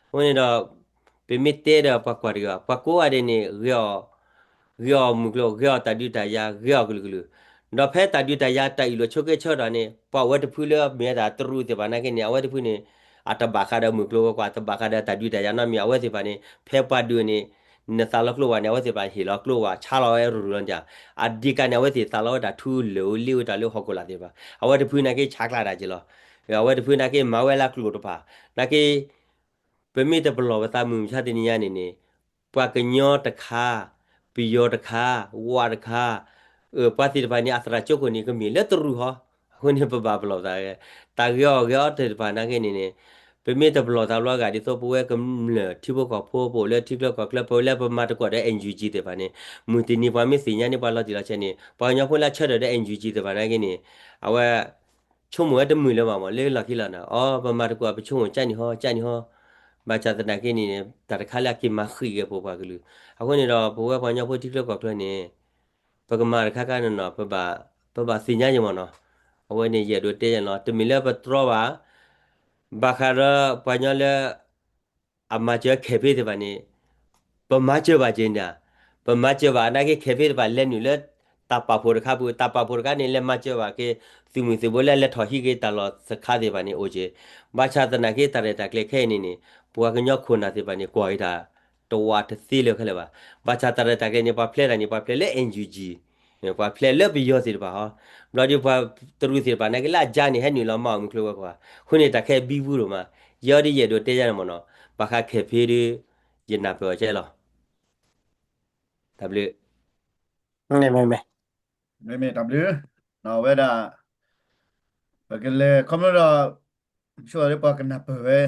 အဃိန့ၣ်ဒီး ပမ့ၢ်တဲဒီးပှၤကွၢ်တဂ့ၤဘၣ် ပှၤကိးဂၤဒဲးန့ၣ် ဂ့ၤအီၤမုၢ်ကျိၤ ဂ့ၤအီၤတၢ်ဒုးတၢ်ယၤ ဂ့ၤအီၤကလုာ်ကလုာ်, ဒီးဖဲတၢ်ဒုးတၢ်ယၤ တၢ်အုၣ်လီၤဆိကဲဆၢကတီၢ်န့ၣ် ပှၤဝဲတဖုလၢမ့ၢ်တၢ်တရူးသ့ၣ်တဖၣ်နာ်က့န့ၣ် အဝဲတဖုန့ၣ် အတဘၣ်ဃးဒီးမုၢ်ကျိၤဝဲၤကွာ် တဘၣ်ဃးဒီးတၢ်ဒုးတၢ်ယၤနီတမံၤ အဝဲသ့ၣ်တဖၣ်န့ၣ် ဖဲပှၤဒုးန့ၣ် နသးလီၤကျိဝဲန့ၣ် အဝဲသ့ၣ်တဖၣ်ဟ့ၣ်လီၤကျိဝဲ ဆါလီၤဝဲရူၤရူၤလီၤန့ၣ်, အဒံးကးန့ၣ် အဝဲသ့ၣ်သးလီဝဲတၢ်ထူလၢာ်ဧိၤလ့ဝဲတၢ်လၢဟီၣ်ခိၣ်လာ်သ့ၣ်တဖၣ် အဝဲတဖုနာ်က့ဆါကျးတၢ်က့လီၤ. အဝဲတဖုနာ်က့မၤဝဲလၢကျိာ်တဖၣ် နာ်က့ ပမ့ၢ်တပလီၢ်ပသးမုၢ်မဆါတနံၤညါန့ၣ်န့ၣ် ပှၤကညီတခါ, ပယီၤတခါ, ဝးတခါ, ပှၤသ့ၣ်တဖၣ်န့ၣ် အသရၣ်ကၠိခိၣ်န့ၣ် ကမ့ၢ်လၢတရူးဟီ, အဃိန့ၣ် ပဘၣ်ပလီၢ်ပသး, တၢ်ဂ့ၤအီၣ်ဂ့ၤအီသ့ၣ်တဖၣ်နာ်က့န့ၣ်န့ၣ် ပမ့ၢ်တပလီၢ်သးဘျီဂၤဒ်သိး ပဝဲကမျၢၢ်ထံဖိကီၢ်ဖိ ပအိၣ်လၢထံချၢကီၢ်ချၢ ပဝဲလၢပမၤသကိးဒီး NUG သ့ၣ်တဖၣ်န့ၣ် မုၢ်တနံၤပှၤမ့ၢ်သ့ၣ်ညါန့ၢ်ပှၤလီၤတံၢ်လီၤဆဲးန့ၣ် ပှၤကညီဖိလၢအဆၢထၢၣ်ဒီး NUG သ့ၣ်တဖၣ်နာ်က့န့ၣ် အဝဲ ဆိကမိၣ်ဝဲတမုာ်လၢၤဘၣ်မး လၢလီၢ်ခံလီၤနၤ, အိ ပမၤသကိးပဆိကမိၣ်ကၢ်န့ၣ်ဟီ ကၢ်န့ၣ်ဟီ, ဘၣ်ဆၣ်သနာ်က့န့ၣ် တၢ်တခါလၢအက့ၤမၤဃံးက့ၤပပှၤကလုာ်, အဃိန့ၣ်ဒီး ပဝဲပှၤကညီဖိထံချၢကီၢ်ချၢန့ၣ် ပကမၤတခါခါန့ၣ်နီၤ ပဘၣ်သ့ၣ်ညါယဲၢ်မးနီၤ, အဝဲန့ၣ်ယအဲၣ်ဒိးတဲယဲၢ်လီၤ တမ့ၢ်လၢပတြီဘၣ် ဘၣ်ဃးဒီးပှၤကညီလၢ အမၤစၢၤခဲဖ့သ့ၣ်တဖၣ်န့ၣ် ပမၤစၢၤဘၣ်က့ၤန့ၣ်, ပမၤစၢၤဘၣ်နာ်က့ ခဲဖ့သ့ၣ်တဖၣ်လဲၤနုာ်လၢ တၢ်ပာ်ဖှိၣ်တခါပူၤ တၢ်ပာ်ဖှိၣ်တခါန့ၣ် လဲၤမၤစၢၤဘၣ်က့ၤ သုးမုၢ်သုးဘိလၢလဲၤထီၣ်ဟံးက့ၤတၢ်လီၢ်တခါသ့ၣ်တဖၣ်န့ၣ် အိၣ်က့ၤ, ဘၣ်ဆၣ်သနာ်က့တၢ်ရဲၣ်တၢ်ကျဲၤခဲအံၤန့ၣ်န့ၣ် ပှၤကညီခိၣ်နၢ်သ့ၣ်တဖၣ်န့ၣ် ကွၢ်က့ၤတၢ် တဝးတသ့လၢၤခဲလၢာ်ဘၣ်, ဘၣ်ဆၣ်တၢ်ရဲၣ်တၢ်ကျဲၤန့ၣ် ပှၤဖျဲးတၢ်န့ၣ် ပှၤဖျဲးလၢ NUG ပှၤဖျဲးလၢပယီၤသ့ၣ်တဖၣ်ဟီ, ဘျီဒီးပှၤတရူးသ့ၣ်တဖၣ်နာ်က့လၢအကၢ်န့ၣ် ဟဲနုာ်လီၤမၤအီၣ်မုၢ်ကျိၤဝဲၤကွာ်, အဃိန့ၣ်တၢ်ခဲအံၤဘံဘူဒိၣ်မး, ယဲဒီးယအဲၣ်ဒိးတဲယဲၢ်န့ၣ်မးနီၤ, ဘၣ်ဃးခဲဖ့ဒီး ယနၢ်ပၢၢ်အီၤကဲလီၤ, တၢ်ဘျုး မ့မ့ၢ်တၢ်ဘျုး, အဝဲဒၣ် ပကလဲၤခီဖျိဒီး ဆိဒီးပှၤကနၢ်ပၢၢ်ဝဲ,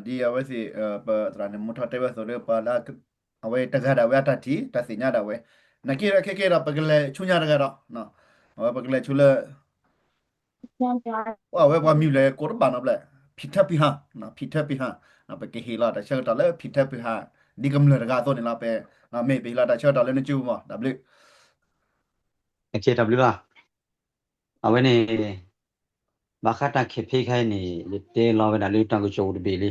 ဒ်အဝဲသ့ၣ် ပသရၣ်န့ၣ်မူထီၣ်တဲဝဲအသိးဒီး ပှၤလၢ အဝဲတဂၤဒၣ်ဝဲအတၢ်ထံၣ် တၢ်သ့ၣ်ညါဒၣ်ဝဲ, နာ်က့ခဲကဲဒီး ပကလဲၤဆူညါတဂၤဒီး အဝဲပကလဲၤဆူလၢ အဝဲပှၤမံၤလဲၤကိးတဘၣ်နီတဘျီ, ဖံထၢဖံဟါ, ဖံထၢဖံဟါ, ပကဟ့ၣ်လီၤတၢ်ဆၢကတီၢ်လၢဖံထၢဖံဟါ, ဒ်ကမျၢၢ်တဂၤအသိးန့ၣ်လီၤ, ပမ့ၢ်ပဟ့ၣ်လီၤတၢ်ဆၢကတီၢ်လၢနစုပူၤမး, တၢ်ဘျုး တၢ်ဘျုးလီၤ, အဝဲန့ၣ် ဘၣ်ဃးတၢ်ခဲဖ့ခဲအံၤန့ၣ် ယတဲလီၤဝဲဒၣ်လၢတၢ်ကစီၣ်ပူၤတဘ့ၣ်လံ,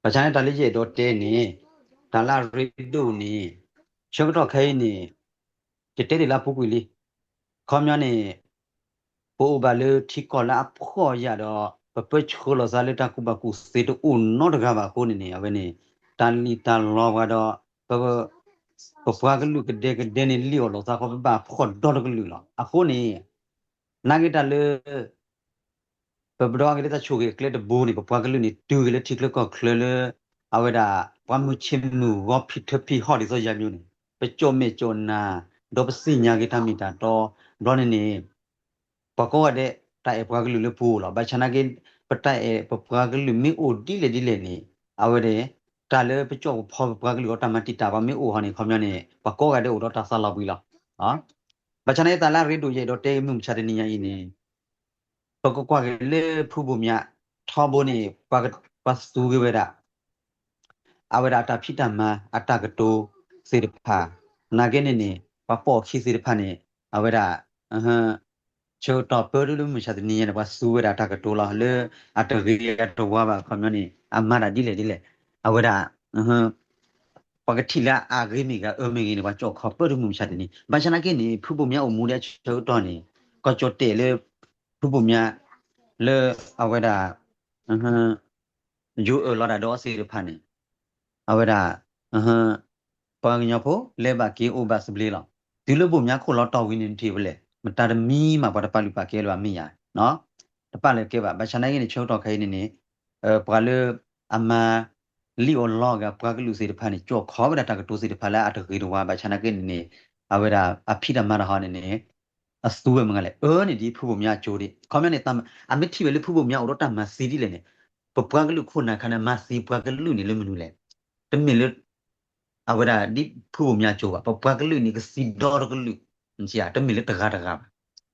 ဘၣ်ဆၣ်န့ၣ်တၢ်လၢယအဲၣ်ဒိးတဲန့ၣ် တၢ်လၢအရ့ဒိၣ်န့ၣ် ဆၢကတီၢ်ခဲအံၤန့ၣ် ယတဲဒ်လၢအပူၤကွံာ်လံ, ခီပညီန့ၣ် ပအိၣ်ဘၣ်လၢထံကီၢ်လၢအဖှီၣ်ယာ်ဒီး ပပၢဆှၢလီၤသးလၢတၢ်ကူၣ်ဘၣ်ကူၣ်သ့တအိၣ်နီတဂၤဘၣ်အဃိန့ၣ်န့ၣ် အဝဲန့ၣ် တၢ်လံၣ်တၢ်လီပှၤဒီး ပ ပပှၤကလုာ်ကဒဲကဒဲန့ၣ် လံၣ်အီၣ်လိာ်သးဃီ ပဘၣ်ဖှီၣ်ဒီတကလုာ်လီၤ. အဃိန့ၣ် နာ်က့တၢ်လၢ ပပဒီအက့ၤလၢတၢ်ဆိၣ်ဂ့ၤအကျဲတဘိန့ၣ် ပပှၤကလုာ်န့ၣ် တုၤက့ၤလၢထံချၢကီၢ်ချၢလၢ အဝဲဒၣ် ပှၤမုၢ်ဆ့ၣ်မုၢ်ဂီၤဖံးထၢဖံးဟီၣ်ဒ်သိးယၤမံၤန့ၣ် ပကၠီၣ်မဲာ်ကၠီၣ်နၤ ဒီးပသ့ၣ်ညါက့ၤတၢ်မ့ၢ်တၢ်တီ ဘျီန့ၣ်န့ၣ် ပှၤကိးဂၤဒဲး တၢ်အဲၣ်ပှၤကလုာ်လၢပအိၣ်လီၤ. ဘၣ်ဆၣ်နာ်က့ ပတၢ်အဲၣ်ပပှၤကလုာ်မ့ၢ်အိၣ်ဒ်လဲၣ်ဒ်လဲၣ်န့ၣ် အဝဲဒၣ် တၢ်လၢပကၠီၣ်ပဖီပပှၤကလုာ်အတၢ်မၤတံာ်တာ်ပှၤမ့ၢ်အိၣ်ဟီန့ၣ် ခီပညီန့ၣ် ပှၤကိးဂၤဒဲးအိၣ်ဒီးတၢ်သးလီၤဘှံးလီၤ. ဘၣ်ဆၣ်နာ်က့တၢ်လၢအရ့ဒိၣ်ယအဲၣ်ဒိးတဲမုၢ်မဆါတနံၤညါအံၤန့ၣ် ပကကွၢ်က့ၤလၢဖုဘိၣ်မၠး ထီဘိန့ၣ် ပှၤသူဝဲဒၣ် အဝဲဒၣ်အတၢ်ဖံးတၢ်မၤ အတၢ်ကတိၤသ့ၣ်တဖၣ် နာ်က့န့ၣ်န့ၣ် ပှၤပိာ်အခံသ့ၣ်တဖၣ်န့ၣ် အဝဲဒၣ် ဆၢကတီၢ်ပၢတလၢမုၢ်မဆါတနံၤညါန့ၣ် ပှၤသူဝဲဒၣ်တၢ်ကတိၤလီၤ လၢအတဂ့ၤအတဝါဘၣ် ခီပညီန့ၣ် အမၤတၢ်ဒ်လဲၣ်ဒ်လဲၣ် အဝဲဒၣ် ပှၤကထံၣ်လၢအဂ့ၤမ့ၢ်ဂ့ၤ အအၢမ့ၢ်ဂ့ၤန့ၣ် ပှၤကၠီၣ်ခီပၢတမုၢ်မဆါတနံၤ ဘၣ်ဆၣ်နာ်က့န့ၣ် ဖုဘိၣ်မၠးအိၣ်မူဒၣ်အဆၢကတီၢ်န့ၣ် ကီၢ်ကၠီၣ်တဲာ်လၢ ဖုဘိၣ်မၠး လၢအဝဲဒၣ် ယိအၢၣ်လီၤတၢ်ဒီးအီၤသ့ၣ်တဖၣ်န့ၣ် အဝဲဒၣ် ပှၤကညီဖိလဲၤဘၣ်က့ၤအိၣ်ဘၣ်သဘျ့လီၤ. တုၤလၢဘိၣ်မၠးခိၣ်လီၤတီၢ်ဝံၤန့ၣ်ထံၣ်ဖဲလဲၣ် မတၤတမံၤမးပှၤတပာ်လုၢ်ပာ်ကဲလၢၤဘၣ်မ့ၢ်ယၤ တပာ်လၢၤကဲဘၣ် ဘၣ်ဆၣ်နာ်က့န့ၣ် ဆၢကတီၢ်ခဲအံၤန့ၣ်န့ၣ် ပှၤလၢအမၤလံၣ်အီၣ်လီအီၣ်ဂ့ၤ ပှၤကလုာ်သ့ၣ်တဖၣ်န့ၣ် ကၠီၣ်ခီဝဲဒၣ်တၢ်ကတိၤသ့ၣ်တဖၣ်လၢအတဂ့ၤတဝါ ဘၣ်ဆၣ်နာ်က့န့ၣ်န့ၣ် အဝဲဒၣ်အဖံးတၢ်မၤတၢ်ဟီန့ၣ်န့ၣ် အသူဝဲမ့ၢ်ဂ့ၤလဲၣ် အၢန့ၣ်ဒ်ဖုဘိၣ်မၠးအကၠိဒံး ခီပညီန့ၣ် အမ့ၢ်ထံၣ်ဝဲလၢဖုဘိၣ်မၠးအိၣ်ဒီးတၢ်မၤသံဒ်လဲၣ်န့ၣ် ပပှၤကလုာ်ခိၣ်နၢ်ခါန့ၣ် မၤသံပှၤကလုာ်န့ၣ်လၢမနုၤလဲၣ်. တမ့ၢ်လၢ အဝဲဒၣ်ဒ်ဖုဘိၣ်မၠါကၠိဘၣ်, ပပှၤကလုာ်န့ၣ် ကသံဒီတကလုာ်, တမ့ၢ်လၢတဂၤတဂၤဘၣ်.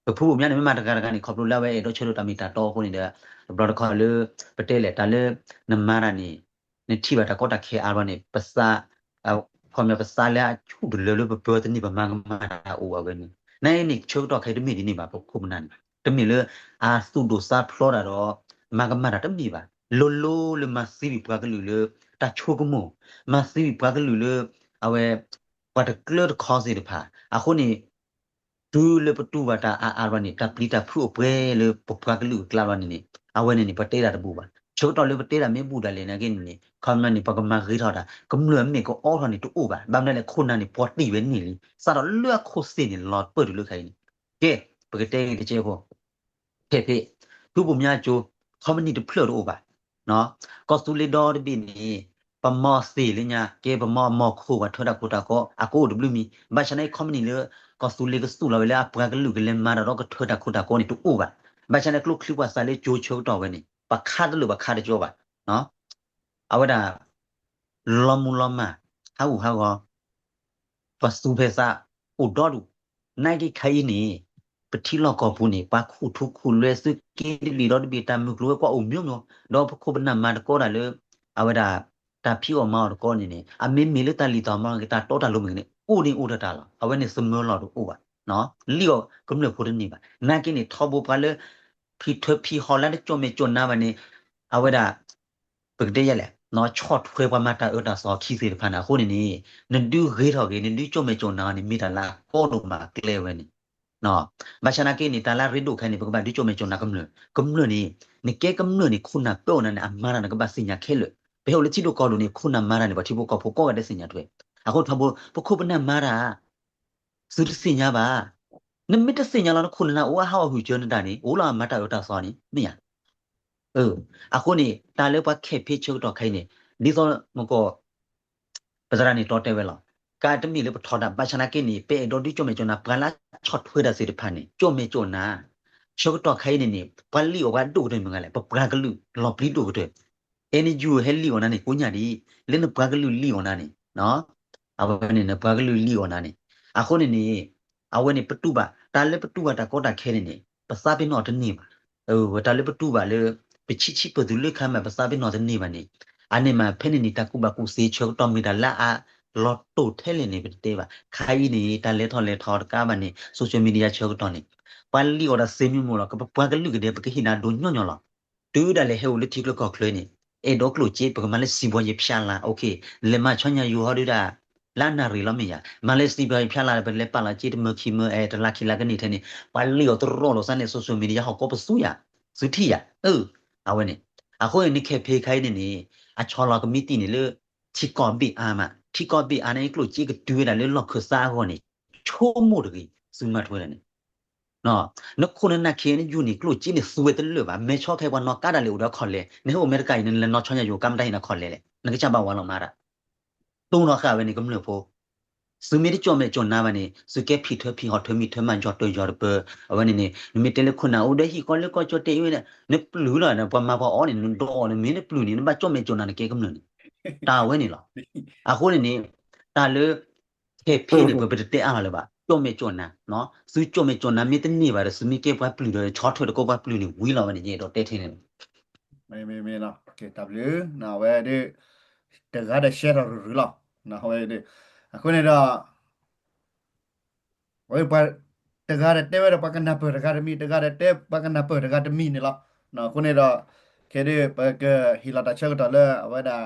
ပဖုဘိၣ်မၠါန့ၣ် မ့ၢ်မၤတဂၤတဂၤန့ၣ် ခီဖျိလၢအဝဲအဲၣ်ဒိးဆၢထၢၣ်တၢ်မ့ၢ်တၢ်တီအဃိန့ၣ်ဒီး တဘျီတခီၣ်လၢ ပတဲလဲၣ် တၢ်လၢ နမၤတၢ်န့ၣ် နထံၣ်ဘၣ်တၢ်ကီတၢ်ခဲအါဘျီန့ၣ် ပသး ခီပညီပသးလၢအဆူၣ်တလၢလၢပပၢတန့ၢ် ပမၤကမၣ်တၢ်အိၣ်အဝဲန့ၣ် နာ်အံၤန့ၣ် ဆၢကတီၢ်ခဲအံၤတမ့ၢ်ဒ်န့ၣ်ဘၣ်. ပခိၣ်ပနၢ်န့ၣ် တမ့ၢ်လၢ အသူၣ်ဒိၣ်သးဖျိးတၢ်ဒီး မၤကမၣ်တၢ်တမ့ၢ်ဘၣ်. လိၤလိၤလၢမၤသံဘၣ်ပှၤကလုာ်လၢ တၢ်ဆိကမိၣ်, မၤသံဘၣ်ပှၤကလုာ်လၢ အဝဲ ပှၤတကျၢတခီသ့ၣ်တဖၣ် အဃိန့ၣ် တုၤလၢပတူၢ်ဘၣ်တၢ်အါအါဘျီန့ၣ် တၢ်ပျံၤတၢ်ဖုးအိၣ်ပှဲၤလၢပပှၤကလုာ်အကျါဘျီန့ၣ်န့ၣ် အဝဲန့ၣ်န့ၣ် ပတဲတၢ်တဘူးဘၣ်. ဆၢကတီၢ်လၢပတဲတၢ်မ့ၢ်ဘူးဒၣ်လဲာ်နာ်က့န့ၣ်န့ၣ် ခီပညီန့ၣ် ပကမၤဂ့ၤထီၣ်တၢ် ကမျၢၢ်အမ့ၢ်ကအိးထီၣ်န့ၣ်တအိၣ်ဘၣ်. ဘၣ်မနုၤလဲၣ် ခိၣ်နၢ်န့ၣ် ပှီၤတံၢ်ဝဲန့ၣ်လံ စးထီၣ်လၢအခိၣ်သ့ၣ်န့ၣ် လီၤပၢၢ်တုၤလၢခဲအံၤန့ၣ် ကဲ ပကတဲဂ့ၤတကဲးဖိ ခဲဖ့ ဖုဘိၣ်မၠါကၠိ ခီမနံၣ်တဖျၢၣ်တအိၣ်ဘၣ်. ကီၢ်သူလ့ၤဒီတဘ့ၣ်န့ၣ် ပမီသ့ၣ်လၢညါ ကဲပမီအမီၢ်ခိၣ် ပှၤထၢတၢ်ခိတၢ်ကီ အကအိၣ်တဘျုးမံၤ ဘၣ်ဆၣ်နာ်က့ ခီမနံၣ်လၢ ကီၢ်သူလ့ၤကသူၣ်လီၤဝဲလၢအပှၤကလုာ်ကလဲၤမၤတၢ်ဒီးကထၢတၢ်ခိတၢ်ကီန့ၣ်တအိၣ်ဘၣ်. ဘၣ်ဆၣ်န့ၣ် ကျိချံပှၤသးလၢကၠိဆၢကတီၢ်ဝဲန့ၣ် ပခါတလၢာ်ပခါတကၠီဘၣ်. အဝဲဒၣ် လီၤမူလီၤမၢ် ဟးဂူာ်ဟးဂီၤ ပသူၣ်ဖဲသး အိၣ်ဒီဒူၣ်, နာ်က့ခဲအံၤန့ၣ် ပထံလီၢ်ကီၢ်ပူၤန့ၣ် ပှၤခူၣ်ထူခူၣ်လွဲသုးက့တဘ့ၣ်ဒီတဘ့ၣ် တၢ်မုၢ်ကျိၤဝဲၤကွာ်အိၣ်မျိုးမျိုး, ဒီးပခိၣ်ပနၢ်မၤတကီတၢ်လၢ အဝဲဒၣ် တၢ်ဖံးအီၣ်မၤအီၣ်တကီန့ၣ်န့ၣ် အမ့မ့ၢ်လၢတၢ်လံၣ်တၢ်မီၢ်ဂ့ၤ တၢ်တီတၢ်လိၤမ့ၢ်ဂ့ၤန့ၣ် အိၣ်န့ၣ်အိၣ်တၢ်တၢ်လီၤ. အဝဲန့ၣ်သမၢလီၢ်တအိၣ်ဘၣ်, လံၣ်အီၣ်ကမျၢၢ်ဖိတန့ၢ်ဘၣ်. နာ်က့န့ၣ် ထီဘိပှၤလၢ ဖံးထၢဖံးဟီၣ်လၢတကၠီၣ်မဲာ်ကၠီၣ်နါဘၣ်န့ၣ် အဝဲဒၣ် ပကတဲယဲလဲၣ် ဆီၣ်ထွဲပှၤမၤတၢ်အၢတၢ်သီခံသ့ၣ်တဖၣ်န့ၣ် အဃိန့ၣ်န့ၣ် နဒုးဂ့ၤထီၣ်ဂ့ၤ နဒုးကၠီၣ်မဲာ်ကၠီၣ်နါန့ၣ် မ့ၢ်တၢ်လၢအကီဒိၣ်မးကျဲဝဲန့ၣ်, ဘၣ်ဆၣ်နာ်က့န့ၣ် တၢ်လၢအရ့ဒိၣ်ခဲအံၤန့ၣ် ပကဘၣ်ဒုးကၠီၣ်မဲာ်ကၠီၣ်နါကမျၢၢ်, ကမျၢၢ်န့ၣ် နကဲကမျၢၢ်န့ၣ် ခိၣ်နၢ်ပၢအီၤနၤန့ၣ် အမၤတၢ်န့ၣ် ကဘၣ်သ့ၣ်ညါခဲလၢာ်. ပဟဲအိၣ်လၢထံဒိၣ်ကီၢ်ဒိၣ်န့ၣ် ခိၣ်နၢ်မၤတၢ်န့ၣ် ပှၤထံဖိကီၢ်ဖိကိးဂၤဒဲးသ့ၣ်ညါထွဲ, အဃိထီဘိ ပခိၣ်ပနၢ်မၤတၢ် သုတသ့ၣ်ညါဘၣ်. နမ့ၢ်တသ့ၣ်ညါလီၤ နခိၣ်နၢ်အိၣ်အဟးဂီၤဟုၣ်စၢၤနတၢ်န့ၣ် အိၣ်လီၤအမၤတၢ်အၢတၢ်သီန့ၣ် မ့ၢ်ဧါ. အဃိန့ၣ် တၢ်လၢပှၤခဲဖ့ဆၢကတီၢ်ခဲအံၤန့ၣ် ဒ်သိးမကီၢ် ပသရၣ်န့ၣ်တီတဲဝဲလီၤ. ကတမ့ၢ်လၢပထီဒါ ဘၣ်ဆၣ်နာ်က့န့ၣ် ပအဲၣ်ဒိးဒုးကၠီၣ်မဲာ်ကၠီၣ်နါ ပှၤလၢဆီၣ်ထွဲတၢ်သ့ၣ်တဖၣ်န့ၣ် ကၠီၣ်မဲာ်ကၠီၣ်နါ ဆၢကတီၢ်ခဲအံၤန့ၣ်န့ၣ် ပှၤလံၣ်အီၣ်ပှၤဒိၣ်ကတၢၢ်မ့ၢ်ဂၤလဲၣ် ပပှၤကလုာ်လီၤပျံၤဒိၣ်ကတၢၢ် အဲၣ်ယူၣ် ဟဲလံၣ်အီၣ်နၤန့ၣ် ကိးညၣ်ဒံး လၢနပှၤကလုာ်လံၣ်အီၣ်နၤန့ၣ် အဝဲန့ၣ်နပှၤကလုာ်လံၣ်အီၣ်နၤန့ၣ် အဃိန့ၣ်န့ၣ် အဝဲန့ၣ်ပတူၢ်ဘၣ် တၢ်လၢပတူၢ်ဘၣ်တၢ်ကီတၢ်ခဲန့ၣ်န့ၣ် ပသးပ့ၤနီၣ်တန့ၢ်ဘၣ်. ဝဲတၢ်လၢပတူၢ်ဘၣ်လၢ ပဆံးဆံးပၢၢ်သုးလၢခါမး ပသးပ့ၤနီၣ်တန့ၢ်ဘၣ်န့ၣ် အန့ၣ်မး ဖဲန့ၣ်န့ၣ် တၢ်ကူၣ်ဘၣ်ကူၣ်သ့ဆၢကတီၢ်မ့ၢ်တၢ်လၢအလီၤတိာ်ထဲလဲၣ်န့ၣ် ပတတဲဘၣ်. ခဲအံၤန့ၣ် တၢ်လဲၤထီၣ်လဲၤထီတကးဘၣ်န့ၣ် social media ဆၢကတီၢ်န့ၣ် ပှၤလံၣ်အီၣ်တၢ်သ့မံမီၢ်လီၤ ကပပှၤကလုာ်ကဒဲး ပကဟ့ၣ်နၤဒိးညီညီလီၤ. တုၤဒၣ်လဲာ်ဟဲအိၣ်လၢထံကျိကီၢ်ချၢန့ၣ် အဲၣ်ဒိးကျိၣ်စ့ ပကမၤလၢစံးဘီယံၤဖျါလါ လဲၤမၤဆီညၣ်ယိၤဟီဒုဒၣ် လၢအနၣ်ရံၣ်လီၤမ့ၢ်ယါ မၤလၢစံးဘီယံၤဖျါလါ ပလဲၤပာ်လီၤစ့တမၢခံမၢအဲ တလါခံလါကန့ၢ်ထဲန့ၣ် ပှၤလံၣ်အီၣ်တရီၣ်လိာ်သးန့ၣ် social media ဟီၣ်ကိးပသူယါ သုထံၣ်ယါ အၢ အဝဲန့ၣ် အဃိန့ၣ် နခဲဖ့ခဲအံၤန့ၣ်န့ၣ် အဆီလီၤကမံးတံၢ်န့ၣ်လၢ ထံကီၢ်ဘ့ၣ်အါမး ထံကီၢ်ဘ့ၣ်အါန့ၣ် ကျိၣ်စ့ကတုၤဝဲဒၣ်လၢလီၢ်ခၢၣ်သးအဂီၢ်န့ၣ် ဆိကမိၣ်တဂ့ၤ သုမၤထွဲဒၣ်န့ၣ် နခိၣ်နနၢ်ခဲအံၤန့ၣ် ယူၢ်န့ၣ် ကျိၣ်စ့န့ၣ်သူဝဲတလၢာ်ဘၣ် မဲာ်ဆီခဲအံၤပှၤနီၢ်ကါဒၣ်လဲာ်အိၣ်ဒီးအခီၣ်လဲၢ် နဟဲအိၣ်အမဲရကၤအံၤန့ၣ် နလဲၤနီၢ်ဆီညၣ်ယိၤကါမတၤဟ့ၣ်နၤခီၣ်လဲၢ်လဲၣ် နကစၢ်ဘၣ်ဝၤလီၤမၤတၢ် တိၢ်နီၣ်ဃာ်ဝဲန့ၣ်ကမျၢၢ်ဖိ သုမ့ၢ်တကၠီၣ်မဲာ်ကၠီၣ်နါဘၣ်န့ၣ် သုကဲဖံးထၢဖံးဟီၣ်ထၢမံၤထၢမၤယီၤတၢၤယီၤတပၢၤ အဝဲန့ၣ်န့ၣ် နမ့ၢ်တဲလၢခိၣ်နၢ်အိၣ်ဒီးဟံၣ်ကီလၢကီၢ်ကၠီၣ်တဲာ်အံၤဝဲန့ၣ် နပျုၢ်လီၤ ပှၤမၤပှၤအီၣ်န့ၣ် နဒိးအီၣ်န့ၣ် မ့ၢ်နပျုၢ်န့ၣ် နဘၣ်ကၠီၣ်မဲာ်ကၠီၣ်နါနကဲကမျၢၢ်န့ၣ် တၢ်ဝဲန့ၣ်လီၤ. အဃိန့ၣ်န့ၣ် တၢ်လၢ ခဲဖ့န့ၣ် ပပတတဲအါလီၤလၢၤဘၣ် ကၠီၣ်မဲာ်ကၠီၣ်နါ သုကၠီၣ်မဲာ်ကၠီၣ်နါမ့ၢ်တန့ၢ်ဘၣ်ဒီး သုမ့ၢ်ကဲပှၤပျုၢ်ဒီး ဆီထွဲတကီပှၤပျုၢ်န့ၣ် ဝံၤလီၤဝဲန့ၣ် ယအဲၣ်ဒိးတဲထဲန့ၣ်လီၤ မ့မ့ၢ်လီၤ တၢ်ဘျုး အဝဲဒၣ် တဂၤဒီးရှဲထီၣ်ရုၢ်ရုၢ်လီၤ အဝဲဒၣ် အဃိန့ၣ်ဒီး ဝဲပှၤ တဂၤဒီးတဲဝဲဒီး ပှၤကနၢ်ပၢၢ်တဂၤတမံၤ တဂၤဒီးတဲ ပှၤကနၢ်ပၢၢ်တဂၤတမံၤန့ၣ်လီၤ. အဃိန့ၣ်ဒီး ခဲဒၣ် ပကဟ့ၣ်လီၤတၢ်ဆၢကတီၢ်လၢအဝဲဒၣ်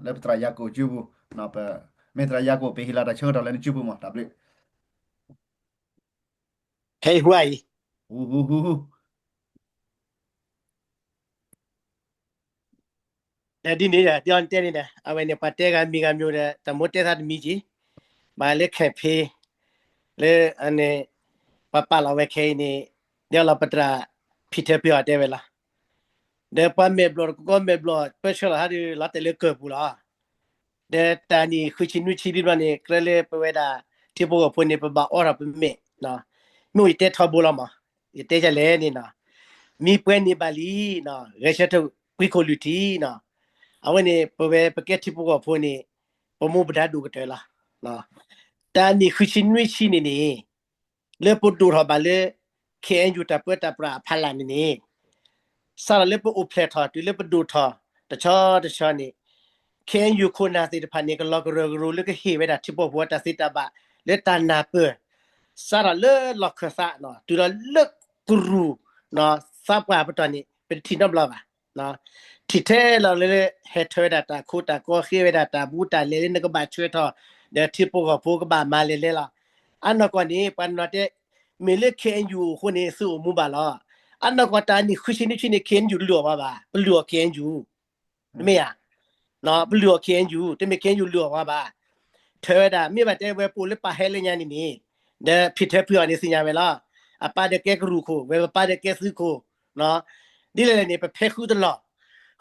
လၢပသရၣ်ယၤကိာ်စုပူၤ မ့ၢ်သရၣ်ယၤကိာ် ပဟ့ၣ်လီၤတၢ်ဆၢကတီၢ်လၢနစုပူၤမး တၢ်ဘျုး ဟဲဟူအံၤ ဟူ ဟူ ဟူ ဟူ ဒ်န့ၣ်ဒီး ဒ်အီၤတဲန့ၣ်ဒီး အဝဲန့ၣ် ပှၤတဲဂၤမံၤဂၤမျိၤဒီး တၢ်မိၣ်တဲသးတမံၤက့ၤ ဘၣ်လၢခဲဖ့ လၢအန့ၣ် ပှၤပာ်လီၤဝဲခဲအံၤန့ၣ် ဒ်လီၤပသရၣ် ဖံထၢဖံအီၤတဲဝဲလီၤ. ဒီးပှၤမဲာ်ဘျီၣ်တကီမဲာ်ဘျီၣ် ပၢဆှၢလီၤဟးဒုး လီၤတဲာ်လၢကၢၢ်ပူၤလီၤ. ဒီးတၢ်နံၣ်ဃုဆံနွံဆံဒ်ဘျီန့ၣ် ကြၢးလၢပဝဲဒၣ် ထံဖိကီၢ်ဖိန့ၣ် ပဘၣ်အီထီၣ်ပမဲာ် မ့ၢ်အိၣ်ယတဲထီဘိလီၤမး ယတဲဒ်လဲၣ်န့ၣ်နီၤ မံပှဲၤန့ၢ်ဘၣ်လံနီၤ ဂဲၤဆၢထၢၣ် ကွံခိၣ်လွံၢ်ထံၣ်နီၤ. အဝဲန့ၣ် ပဝဲပကဲထံဖိကီၢ်ဖိန့ၣ် ပမူပဒါဒိၣ်ကတၢၢ်လီၤ. တၢ်နံၣ်ဃုဆံနွံဆံန့ၣ်န့ၣ် လၢပဒိၣ်ထီၣ်ဘၣ်လၢ ခ့ၣ်အဲၣ်ယူၣ် တၢ်ပၢတၢ်ပြးအဖီလာ်န့ၣ်န့ၣ် စးထီၣ်လၢပအိၣ်ဖျဲၣ်ထီၣ်တုၤလၢပဒိၣ်ထီၣ်တဆီတဆီန့ၣ် ခ့ၣ်အဲၣ်ယူၣ် ခိၣ်နၢ်သ့ၣ်တဖၣ်န့ၣ် ကလီၤကရၢကရိလၢကဟ့ၣ်ဝဲဒၣ်ထံဖိကီၢ်ဖိတၢ်သ့တၢ်ဘၣ် လၢတၢ်နၢ်ပၢၢ် စးထီၣ်လၢလီၢ်ခၢၣ်သးနီၤ တုၤလီၤလၢကရူၢ် သးပှၢ်ပတီၢ်န့ၣ် ပတထံၣ်နီတဘျီဘၣ်. ထံၣ်ထဲလီၤလၢ ဟဲထၢဝဲဒၣ်တၢ်ခိတၢ်ကီ ဃ့ဝဲဒၣ်တၢ်ဘူးတၢ်လဲလၢနကဘၣ်ဆှၢထီၣ် ဒီးထံဖိကီၢ်ဖိကဘၣ်မၤလဲၤလဲလီၤ. အနီၢ်ကီၢ်န့ၣ် ပှၤနီၤတဲ မ့ၢ်လၢ ခ့ၣ်အဲၣ်ယူၣ် အိၣ်အဃိန့ၣ် သုအိၣ်မူဘၣ်လီၤ. အနီၢ်ကီၢ်တၢ်နံၣ်ဃုဆံနွံဆံန့ၣ် ခ့ၣ်အဲၣ်ယူၣ် လုၢ်အီၣ်ပှၤဘၣ်, ပလုၢ်အီၣ် ခ့ၣ်အဲၣ်ယူၣ် တမ့ၢ်ဧါ. ပလုၢ်အီၣ် ခ့ၣ်အဲၣ်ယူၣ် တမ့ၢ် ခ့ၣ်အဲၣ်ယူၣ် လုၢ်အီၣ်ပှၤဘၣ်. ထၢဝဲဒၣ် မ့ၢ်ဘၣ်တဲဝဲပအိၣ်လၢပၢ်ဟဲလၢညါန့ၣ်န့ၣ် ဒီးဖံးထၢဖုအီၤန့ၣ်သ့ၣ်ညါဝဲလီၤ. အပၢ်ဒီးကဲကရူၢ်ခိၣ် ဝဲပပၢ်ဒီးကဲသုးခိၣ် ဒ်လဲၣ်လဲၣ်န့ၣ် ပဖဲဃုတလီၢ်,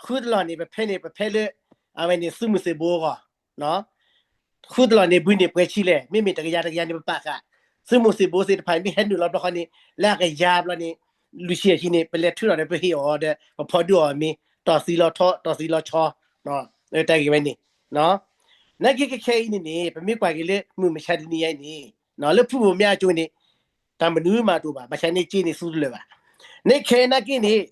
ဃုတလီၢ်န့ၣ် ပဖဲန့ၣ် ပဖဲလၢ အဝဲန့ၣ်သုးမုၢ်သံၣ်ဘိအဂီၢ် ဃုတလီၢ်န့ၣ် ဘုန့ၢ်ပှဲၤဆံလဲၣ်, မ့မ့ၢ်တကယၤတကယၤန့ၣ် ပပာ်ဃာ် သုးမုၢ်သံၣ်ဘိသ့ၣ်တဖၣ်န့ၣ် မ့ၢ်ဟဲနုာ်လီၤဘျီဃီန့ၣ် လၢအကယၤဘျီန့ၣ် လွံၢ်ဆံယဲၢ်ဆံန့ၣ် ပလဲၤထုးထီၣ်ဒီးပဟ့ၣ်အီၤဒီး ပဖီဒုးအီၤမ့ၢ် တီၢ်သံလီၤထီ တီၢ်သံလီၤဆီ တၢ်ဂ့ၢ်ဝဲန့ၣ် နာ်က့ခဲခဲအံၤန့ၣ်န့ၣ် ပမ့ၢ်ကွၢ်က့ၤလၢမုၢ်မဆါတနံၤအံၤန့ၣ် လၢဖုဘိၣ်မ့ၢ်အကၠိန့ၣ် တၢ်မနုၤမးတအိၣ်ဘၣ်, ဘၣ်ဆၣ်န့ၣ် က့န့ၣ်သူတလၢာ်ဘၣ်. န့ၣ်ခဲအံၤနာ်က့န့ၣ်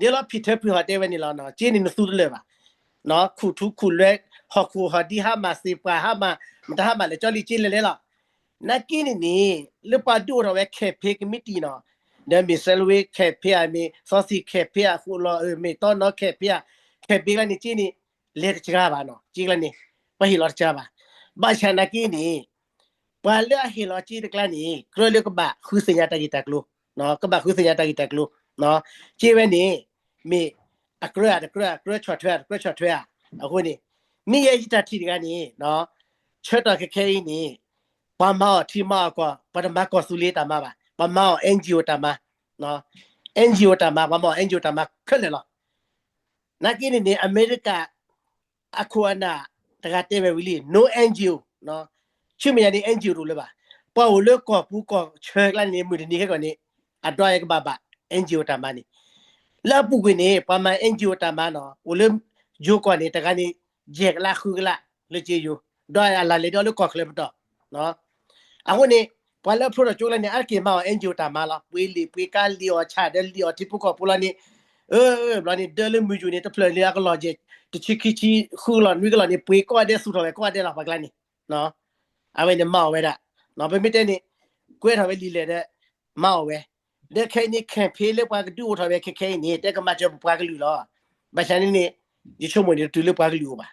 ဒ်လီၤဖံးထၢဖုဟီၣ်တဲဝဲန့ၣ်လီၤ, က့န့ၣ်နသူတလၢာ်ဘၣ်. ခူၣ်ထူခူၣ်လွဲ ဟီၣ်ခိၣ်ဟီၣ်ဒံဟါမၢ် သ့ၣ်ပှၢ်ဟါမၢ် မတၤဟါမၢ်လဲၣ် ကၠီလံက့လဲၤလဲလီၤ. နာ်က့န့ၣ်န့ၣ် လၢပှၤဒုးအိၣ်ထီၣ်ဝဲ campaign committee နီၤ, ဒီးမ့ၢ် Salween campaign ဧါ, မ့ၢ် စီၤသံၣ် campaign အဃိလီၤ, မ့ၢ်တီနီ campaign ဧါ, campaign ကျါန့ၣ် က့န့ၣ် လဲၤတစှၤဘၣ်နီၤ, က့ကျါန့ၣ် ပှၤဟ့ၣ်လီၤတစှၤဘၣ်. ဘၣ်ဆၣ်နာ်က့န့ၣ် ပှၤလၢအဟ့ၣ်လီၤက့တကျါန့ၣ် ကြၢးလၢကဘၣ်ဃုသ့ၣ်ညါတၢ်ဂ့ၢ်တၢ်ကျိၤ, ကဘၣ်ဃုသ့ၣ်ညါတၢ်ဂ့ၢ်တၢ်ကျိၤ, က့ဝဲန့ၣ် မ့ၢ်အကြၢးဧါတကြၢးဧါ, ကြၢးဆီၣ်ထွဲဧါတကြၢးဆီၣ်ထွဲဧါ, အဃိန့ၣ် မ့ၢ်ယဲယတၢ်ထံၣ်တဂၤန့ၣ် ဆၢကတီၢ်ခဲခဲအံၤန့ၣ် ပှၤမၤအီၣ်ထံမၤအီၣ်ကီၢ် ပှၤတမၤကီၢ်သူလ့ၤတၢ်မၤဘၣ်, ပှၤမၤအီၣ် NGO တၢ်မၤ, NGO တၢ်မၤ, ပှၤမၤအီၣ် NGO တၢ်မၤခဲလၢာ်လီၤ. နာ်က့န့ၣ်န့ၣ် အမဲရကၤ အခိၣ်အနၢ်တဂၤတဲဝဲဝံၤလံ no NGO, ဆူမဲာ်ညါန့ၣ် NGO တအိၣ်လၢၤဘၣ်. ပှၤအိၣ်လၢကီၢ်ပူၤကီၢ်ချၢကျါန့ၣ် မုၢ်တနံၤခဲကီၢ်န့ၣ် အဒိးယဲကဘၣ်ဘၣ် NGO တၢ်မၤန့ၣ်, လၢအပူၤကွံာ်န့ၣ် ပှၤမၤ NGO တၢ်မၤနီၤ အိၣ်လၢယိၤကီၢ်န့ၣ် တဂၤန့ၣ် ယဲၢ်ကလးဃုကလး လၢက့ယိၤ, ဒီးအလၢ်လဲၤဒီးလၢကီၢ်ချၢပတီၢ် အဃိန့ၣ် ပှၤလၢအဖျိထီၣ်ကၠိကျါန့ၣ် အါတက့ၢ်မၤအီၣ် NGO တၢ်မၤလီၤ. ပှ့ၤလံာ်ပှ့ၤကါ လံာ်အီၣ်ဆၣ်ဒီးလံာ်အီၣ်ထံဖိကီၢ်ဖိလီၤန့ၣ်, ဘျီန့ၣ် ဒၢလၢမုၢ်ယူၤန့ၣ် တဖျၢၣ်လၢအကလီၢ်ယဲၢ် တဆံခံဆံ ဃုကလီၢ်နွံကလီၢ်န့ၣ် ပှ့ၤကိးဂၤဒဲး သူၣ်ထီၣ်ဝဲကိးဂၤဒဲးလီၤပှၤကျါန့ၣ်, အဝဲန့ၣ်မၤအီၣ်ဝဲဒၣ်, ပမ့ၢ်တဲန့ၣ် ကွဲထီၣ်ဝဲလံာ်လဲၣ်ဒီး မၤအီၣ်ဝဲ, ဒီးခဲအံၤန့ၣ် campaign လၢပှၤကဒုးအိၣ်ထီၣ်ဝဲခဲခဲအံၤန့ၣ် တဲကမၤစၢၤပပှၤကလုာ်လီၤ. ဘၣ်ဆၣ်န့ၣ်န့ၣ် ယဆိကမိၣ်န့ၣ် တတုၤလၢပှၤကလုာ်အိၣ်ဘၣ်.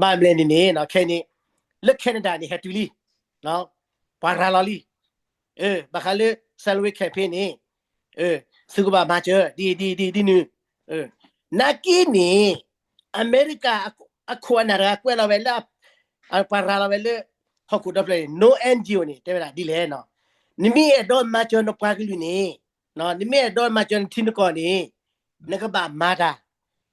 ဘၣ်မနုၤလဲၣ်န့ၣ်န့ၣ် ခဲအံၤန့ၣ် လၢ Canada န့ၣ် ဟဲတုၤလံ ပှၤရၤလီၤလံ, ဘၣ်ဃးလၢ Salween campaign န့ၣ် သုကဘၣ်မၤစၢၤ ဒ်ဒ်ဒ်ဒ်နုၤ, နာ်က့န့ၣ် အမဲရကၤ အခိၣ်အနၢ်တဂၤကွဲးလီၤဝဲလၢ ပှၤရၤလီၤဝဲလၢ ဟီၣ်ခိၣ်ဒီဖျၢၣ်န့ၣ် no NGO န့ၣ် တဲဝဲဒၣ်ဒ်လဲၣ်နီၤ, နမ့ၢ်အဲၣ်ဒိးမၤစၢၤနပှၤကလုာ်န့ၣ်, နမ့ၢ်အဲၣ်ဒိးမၤစၢၤနထံနကီၢ်န့ၣ် နကဘၣ်မၤတၢ်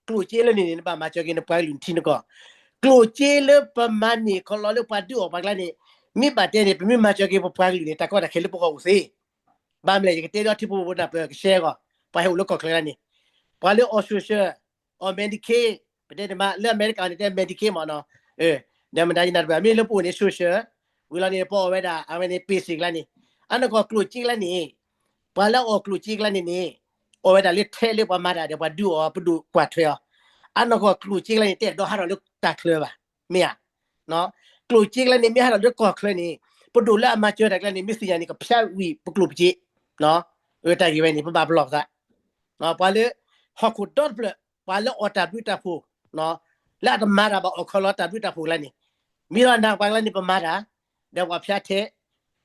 ကျိၣ်စ့လၢန့ၣ်န့ၣ် နဘၣ်မၤစၢၤက့ၤနပှၤကလုာ်နထံနကီၢ်, ကျိၣ်စ့လၢပမၤန့ၢ်ခီလီၤလၢပှၤဒုးအီၣ်ပှၤကျါန့ၣ်, မ့ၢ်ဘၣ်တဲန့ၣ် ပမ့ၢ်မၤစၢၤက့ၤပပှၤကလုာ်န့ၣ် တၢ်ကီတၢ်ခဲလၢပဂီၢ်အိၣ်သ့, ဘၣ်မနုၤလဲၣ် ယကတဲဒီးထံဖိကီၢ်ဖိနၢ်ပၢၢ်ကရှဲအဂီၢ်, ပှၤဟဲအိၣ်လၢကီၢ်ချၢန့ၣ်, ပှၤလၢအီၣ် social, အီၣ် Medicaid, ပတဲန့ၣ်မး လၢအမဲရကၤန့ၣ်တဲ Medicaid မးနီၤ, ဒီးမတၤယနၢ်တပၢၢ် မ့ၢ်လၢပအိၣ်န့ၣ် social, ဝံၤလီၤန့ၣ် ပအီၣ်ဝဲဒၣ် အဝဲန့ၣ် basic ကျါန့ၣ်, အနီၢ်ကီၢ်ကျိၣ်စ့ကျါန့ၣ် ပှၤလၢအီၣ်ကျိၣ်စ့ကျါန့ၣ်န့ၣ် အီၣ်ဝဲဒၣ်လၢထဲလၢပှၤမၤတၢ်ဒီးပှၤဒုးအီၣ် ပဒိၣ်ကွၢ်ထွဲအီၤ, အနီၢ်ကီၢ်ကျိၣ်စ့ကျါန့ၣ် တအဲၣ်ဒိးဟးထီၣ်လၢတၢ်ချၢဘၣ်, မ့ၢ်ဧါ, ကျိၣ်စ့ကျါန့ၣ် မ့ၢ်ဟးထီၣ်လၢကီၢ်ချၢန့ၣ် ပဒိၣ်လၢအမၤစၢၤတၢ်ကျါန့ၣ် မ့ၢ်သ့ၣ်ညါန့ၣ် ကဖျါဝံၤပကျိၣ်ပစ့, တၢ်ဂ့ၢ်ဝဲန့ၣ် ပဘၣ်ပလီၢ်ပသး, ပှၤလၢ ဟီၣ်ခိၣ်ဒီတဖျၢၣ် ပှၤလၢအီၣ်တၢ်ဘျုးတၢ်ဖှိၣ် လၢအတမၤတၢ်ဘၣ်အီၣ်ခီလီၤတၢ်ဘျုးတၢ်ဖှိၣ်ကျါန့ၣ်, မ့ၢ်လီၤနၤပှၤကျါန့ၣ် ပမၤတၢ်, ဒီးပှၤဖၠါထဲ,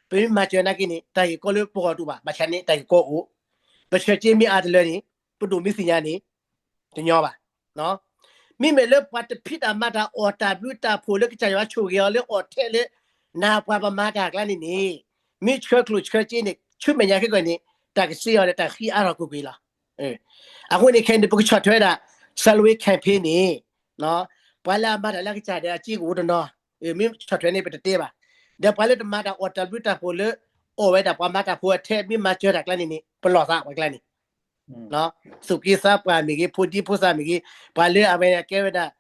ပမ့ၢ်မၤစၢၤနာ်က့န့ၣ် တၢ်ဂ့ၢ်ကီလၢပဂီၢ်တအိၣ်ဘၣ်, ဘၣ်ဆၣ်န့ၣ် တၢ်ဂ့ၢ်ကီအိၣ်, ပဆၢစ့မ့ၢ်အါတလၢန့ၣ် ပဒိၣ်မ့ၢ်သ့ၣ်ညါန့ၣ် တညီဘၣ်. မ့မ့ၢ်လၢပှၤတဖံးတၢ်မၤတၢ်အီၣ်တၢ်ဘျုးတၢ်ဖှိၣ်လၢကစၢ်ယွၤဆိၣ်ဂ့ၤအီၤလၢအီၣ်ထဲလၢ နၤပှၤပမၤတၢ်ကျါန့ၣ်န့ၣ်, မ့ၢ်ဆှၢကျိၣ်ဆှၢစ့န့ၣ် ဆူမဲာ်ညါခဲကီၢ်န့ၣ် တၢ်ကစ့အီၤဒီးတၢ်ဃံအါထီၣ်ကွ့ၢ်ကွ့ၢ်လီၤ. အဃိန့ၣ်ခဲအံၤန့ၣ် ပကဆီၣ်ထွဲဒၣ် Salween campaign န့ၣ်, ပှၤလၢအမၤတၢ်လၢအကစၢ်ဒီးအစ့ကအိၣ်တနီၤ, မ့ၢ်ဆီၣ်ထွဲန့ၣ်ပတတဲဘၣ်, ဒီးပှၤလၢတမၤတၢ်အီၣ်တၢ်ဘျုးတၢ်ဖှိၣ်လၢ အီၣ်ဝဲဒၣ်ပှၤမၤတၢ်ဖိအထဲမ့ၢ်မၤစၢၤတၢ်ကျါန့ၣ်န့ၣ် ပလီၢ်သးပှၤကျါန့ၣ် သူၣ်က့သးပှၢ်မ့ၢ်ဂ့ၤ ဖိဒံဖိသၣ်မ့ၢ်ဂ့ၤ ပှၤလၢအဝဲကဲဝဲဒၣ်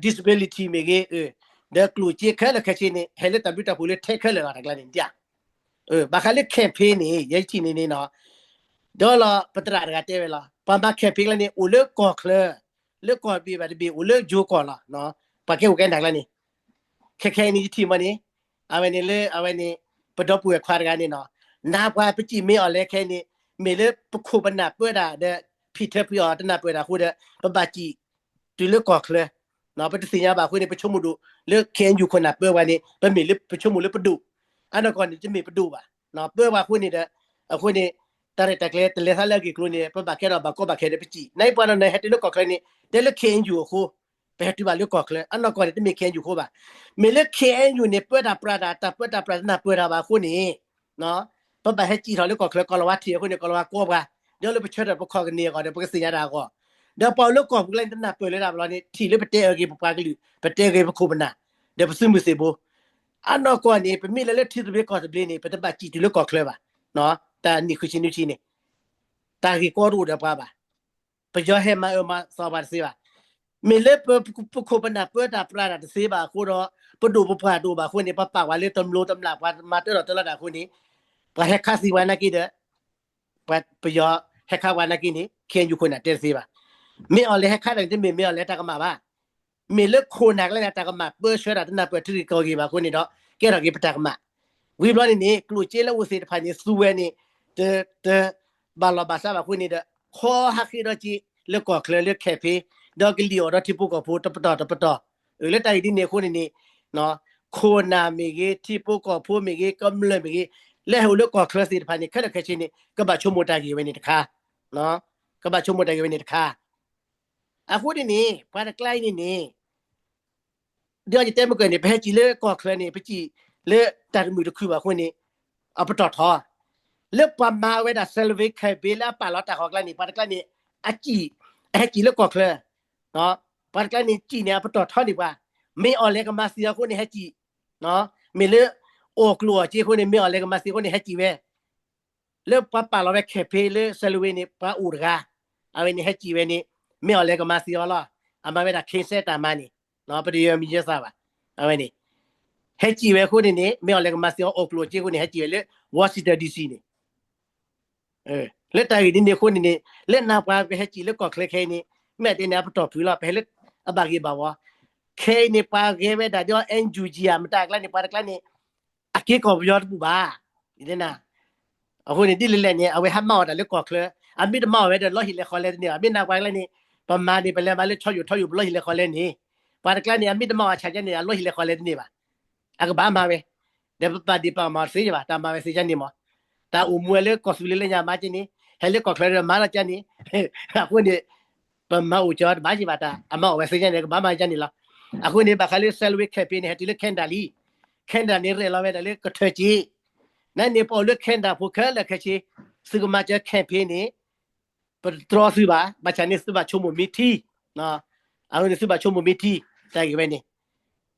disability မ့ၢ်ဂ့ၤ ဒီးကျိၣ်စ့ခဲလၢာ်ခဲဆ့န့ၣ် ဟဲလၢတၢ်ဘျုးတၢ်ဖှိၣ်လၢထဲခဲလၢာ်လီၤ တၢ်ကျါန့ၣ် ဘၣ်ဃးလၢ campaign န့ၣ် ယဲယထံၣ်န့ၣ်န့ၣ်နီၤ ဒီးလီၤ ပသရၣ်တဂၤတဲဝဲလီၤ ပှၤမၤ campaign ကျါန့ၣ် အိၣ်လၢကီၢ်ချၢ လၢကီၢ်တဘ့ၣ်ဘၣ်တဘ့ၣ် အိၣ်လၢယိၤကီၢ်လီၤ ပှၤကဲအိၣ်ကဲနၢ်ကျါန့ၣ် ခဲခဲအံၤန့ၣ် ယထံၣ်မ့ၢ်န့ၣ် အဝဲန့ၣ်လၢအဝဲန့ၣ် ပဒီပုၢ်ဝဲၢ်ခွါတဂၤန့ၣ်နီၤ နၢ်ပှၤပစံးမ့ၢ်အီၤလဲခဲအံၤန့ၣ် မ့ၢ်လၢပခိၣ်ပနၢ်ပၢတၢ်ဒီး ဖံးထၢဖံးအီၣ်တနၢ်ပၢၢ်တၢ်အဃိဒီး ပဘၣ်စံးတုၤလၢကီၢ်ချၢ ပတသ့ၣ်ညါဘၣ်အဃိန့ၣ် ပဆိကမိၣ်ဒိၣ်လၢ K N U ခိၣ်နၢ်ပၢပှၤန့ၣ် ပမ့ၢ်လၢပဆိကမိၣ်လၢပဒိၣ် အနီၢ်ကီၢ်န့ၣ် တမ့ၢ်ပဒိၣ်ဘၣ် ပၢပှၤအဃိန့ၣ်ဒီး အဃိန့ၣ် တၢ်ရဲၣ်တၢ်ကျဲၤတလဲၤသးလၢအဂ့ၢ်အကျိၤန့ၣ် ပဘၣ်ကဲထီၣ်ဘၣ်ကီဘၣ်ခဲဒီးပစံး နအံၤပှၤနီၢ်နီၢ်ဟဲတုၤလၢကီၢ်ချၢန့ၣ် တဲလၢ K N U အဃိ ပဟဲတုၤဘၣ်လၢကီၢ်ချၢ အနီၢ်ကီၢ်န့ၣ် တမ့ၢ် K N U အဃိဘၣ် မ့ၢ်လၢ K N U န့ၣ် ပၢတၢ်ပြးတၢ် တၢ်ပၢတၢ်ပြးတနၢ်ပၢၢ်တၢ်ဘၣ်အဃိန့ၣ် ပဘၣ်ဟဲစံးထီၣ်လၢကီၢ်ချၢ ကီၢ်လီၤဝါထံၣ်အဃိန့ၣ် ကီၢ်လီၤဝါကီပှၤ ဒီးလၢပဆၢထၢၣ်ပခီၣ်ကန့ၢ်အဂီၢ်ဒီး ပကသ့ၣ်ညါတၢ်အဂီၢ် ဒီးပှၤအိၣ်လၢကီၢ်ပူၤကျါန့ၣ် တနၢ်ပၢၢ်လၢတၢ်ဘၣ်လီၤန့ၣ် ထံၣ်လၢပတဲအၢဂ့ၤပပှၤကလုာ် ပတဲအၢဂ့ၤပခိၣ်ပနၢ် ဒီးပသုးမုၢ်သံၣ်ဘိ အနီၢ်ကီၢ်န့ၣ် ပမ့ၢ်လဲၤလၢထံသဘျ့ကီၢ်သဘျ့န့ၣ် ပတဘၣ်စံးတုၤလၢကီၢ်ချၢဘၣ် တၢ်နံၣ်ဃုဆံနွံဆံန့ၣ် တၢ်ဂ့ၢ်ကီတအိၣ်ဒီးပှၤဘၣ် ပယီၤဟဲမၤအၢမၤသီပှၤတသ့ဘၣ် မ့ၢ်လၢပခိၣ်ပနၢ်ပၢတၢ်ပြးတၢ်တသ့ဘၣ်အဃိဒီး ပဒိၣ်ပပှၢ်တအိၣ်ဘၣ်အဃိန့ၣ် ပပာ်ပှၤလၢတမျိးတမျာ် ပှၤမၤတၢထီၣ်တၢလီၤတၢ်အဃိန့ၣ် ပှၤဟဲခးသံပှၤနာ်က့ဒီး ပယီၤဟဲခးပှၤနာ်က့န့ၣ် K N U ခိၣ်နၢ်တဲတသ့ဘၣ် မ့ၢ်အီၤလဲၤဟဲခးတၢ်န့ၣ် တမ့ၢ်မ့ၢ်အီၤလဲၤတၢ်ကမၣ်ဘၣ် မ့ၢ်လၢခိၣ်နၢ်ကျါန့ၣ် တၢ်ကမၣ်ပၢဆှၢတၢ်တနၢ်ပၢၢ်ထံရူၢ်ကီၢ်ဂ့ၢ်ဘၣ်အဃိန့ၣ်ဒီး ကဲထီၣ်က့ၤပတၢ်ကမၣ် ဝံၤဘျီန့ၣ်န့ၣ် ကျိၣ်စ့လၢအအိၣ်သ့ၣ်တဖၣ်န့ၣ် သူဝဲန့ၣ် တ တ ဘၣ်လီၤဘၣ်စးဘၣ်အဃိန့ၣ်ဒီး ခီဟးဃ့ဒီးက့ၤလၢကီၢ်ချၢလၢ campaign ဒီးကလံၣ်အီၣ်ဒီးထံဖိကီၢ်ဖိတပတီၢ်တပတီၢ် လၢတၢ်ဂ့ၢ်ဒ်န့ၣ်အဃိန့ၣ်န့ၣ် ခိၣ်နၢ်မ့ၢ်ဂ့ၤ ထံဖိကီၢ်ဖိမ့ၢ်ဂ့ၤ ကမျၢၢ်မ့ၢ်ဂ့ၤ လၢဟဲအိၣ်လၢကီၢ်ချၢသ့ၣ်တဖၣ်န့ၣ် ခဲလၢာ်ခဲဆ့န့ၣ် ကဘၣ်ဆိကမိၣ်တၢ်ဂ့ၢ်ဝဲန့ၣ်တခါ ကဘၣ်ဆိကမိၣ်တၢ်ဂ့ၢ်ဝဲန့ၣ်တခါ အဃိန့ၣ်န့ၣ် ပှၤတကျါအံၤန့ၣ်န့ၣ် ဒ်အံၤယတဲမ့ၢ်ကၢၢ်န့ၣ် ပဟဲစံးလၢကီၢ်ချၢန့ၣ် ပစံးလၢတၢ်တမုာ်တခုၣ်ဘၣ်အဃိန့ၣ် အပတီၢ်ထီ လၢပှၤမၤဝဲဒၣ် survey campaign လၢအပာ်လီၤတၢ်ဃီၤကျါန့ၣ် ပှၤတကျါန့ၣ် အစံး အဟဲစံးလၢကီၢ်ချၢ ပှၤတကျါန့ၣ်စံးန့ၣ် အပတီၢ်ထီန့ၢ်ပှၤ မ့ၢ်အီၤလဲၤကမၤသံအဃိန့ၣ်ဟဲစံး မ့ၢ်လၢ အီၣ်ကျိၣ်အီၣ်စ့အဃိန့ၣ် မ့ၢ်အီၤလဲၤကမၤသံအဃိန့ၣ်ဟဲစံးဝဲ လၢပှၤပာ်လီၤဝဲ campaign လၢ survey န့ၣ် ပှၤအိၣ်တဂၤ အဝဲန့ၣ်ဟဲစံးဝဲန့ၣ် မ့ၢ်အီၤလဲၤကမၤသံအီၤလီၤ အမၤဝဲဒၣ် ခ့စဲတၢ်မၤန့ၣ် ပတယီမံၤယဲသးဘၣ် အဝဲန့ၣ် ဟဲစံးဝဲအဃိန့ၣ်န့ၣ် မ့ၢ်အီၤလဲၤကမၤသံအီၤအီၣ်ကျိၣ်အီၣ်စ့အဃိန့ၣ် ဟဲစံးဝဲလၢ Washington D C န့ၣ် လၢတၢ်ဂ့ၢ်ဒ်န့ၣ်အဃိန့ၣ်န့ၣ် လၢနၢ်ပှၤပဟဲစံးလၢကီၢ်ချၢခဲအံၤန့ၣ် မ့ၢ်တဲန့ၣ် အပတီၢ်ဖုးလီၤ ပဟဲလၢအဘၣ်ဂ့ၤဘၣ်ဝီ ခဲအံၤန့ၣ် ပှၤဂဲၤဝဲဒၣ်ဒီး N U G မတၤအကျါန့ၣ် ပှၤတကျါန့ၣ် အက့ၤကီၢ်ပယီၤတဘူၣ်ဘၣ် ဒ်န့ၣ် အဃိန့ၣ် ဒ်လဲၣ်လဲၣ်န့ၣ် အဝဲဟးမၤအီၣ်တၢ်လၢကီၢ်ချၢ အမ့ၢ်တမၤအီၣ်ဝဲဒီးလီဟံၣ်လဲၤဃီလဲၤတန့ၢ်ဘၣ် မ့ၢ်နၢ်ပှၤကျါန့ၣ် ပမၤန့ၣ် ပလဲၤမၤလၢဆီယိာ်ထီယိာ် ပလီဟံၣ်လဲၤဃီလဲၤန့ၣ် ပှၤတကျါန့ၣ် အမ့ၢ်တမၤအီၣ်ဆၣ်ကန့ၣ် အလီဟံၣ်လဲၤဃီလဲၤတန့ၢ်ဘၣ် အကဘၣ်မၤဝဲ ဒီးပပာ်ဒ့ၣ်ပာ်ကမၣ်သ့ဘၣ် တၢ်မၤဝဲသ့ကန့ၣ်မး တၢ်အိၣ်မူဝဲလၢကီၢ်သူလ့ၤလၢညါမၤကန့ၣ် ဟဲလၢကီၢ်ချၢဒီးမၤလီၤကန့ၣ် အဃိန့ၣ် ပမၤအိၣ်ကၠီတဘၣ်က့ၤဘၣ်တၢ် အမၤအီၣ်ဝဲသ့ကန့ၣ် ကဘၣ်မၤကန့ၣ်လီၤ အဃိန့ၣ် ဘၣ်ဃးလၢ salary campaign န့ၣ် ဟဲတုၤလၢ Canada လံ Canada န့ၣ် ရဲၣ်လီၤဝဲဒၣ်လၢကထၢၣ်က့ နန့ၣ် ပအိၣ်လၢ Canada ဖိခဲလၢာ်ခဲဆ့ သုကမၤစၢၤ campaign န့ၣ် ပတတြီသုဘၣ် ဘၣ်ဆၣ်န့ၣ် သုဘၣ်ဆိကမိၣ်မ့ၢ်ထံ အဃိန့ၣ် သုဘၣ်ဆိကမိၣ်မ့ၢ်ထံ တၢ်ဂ့ၢ်ဝဲန့ၣ်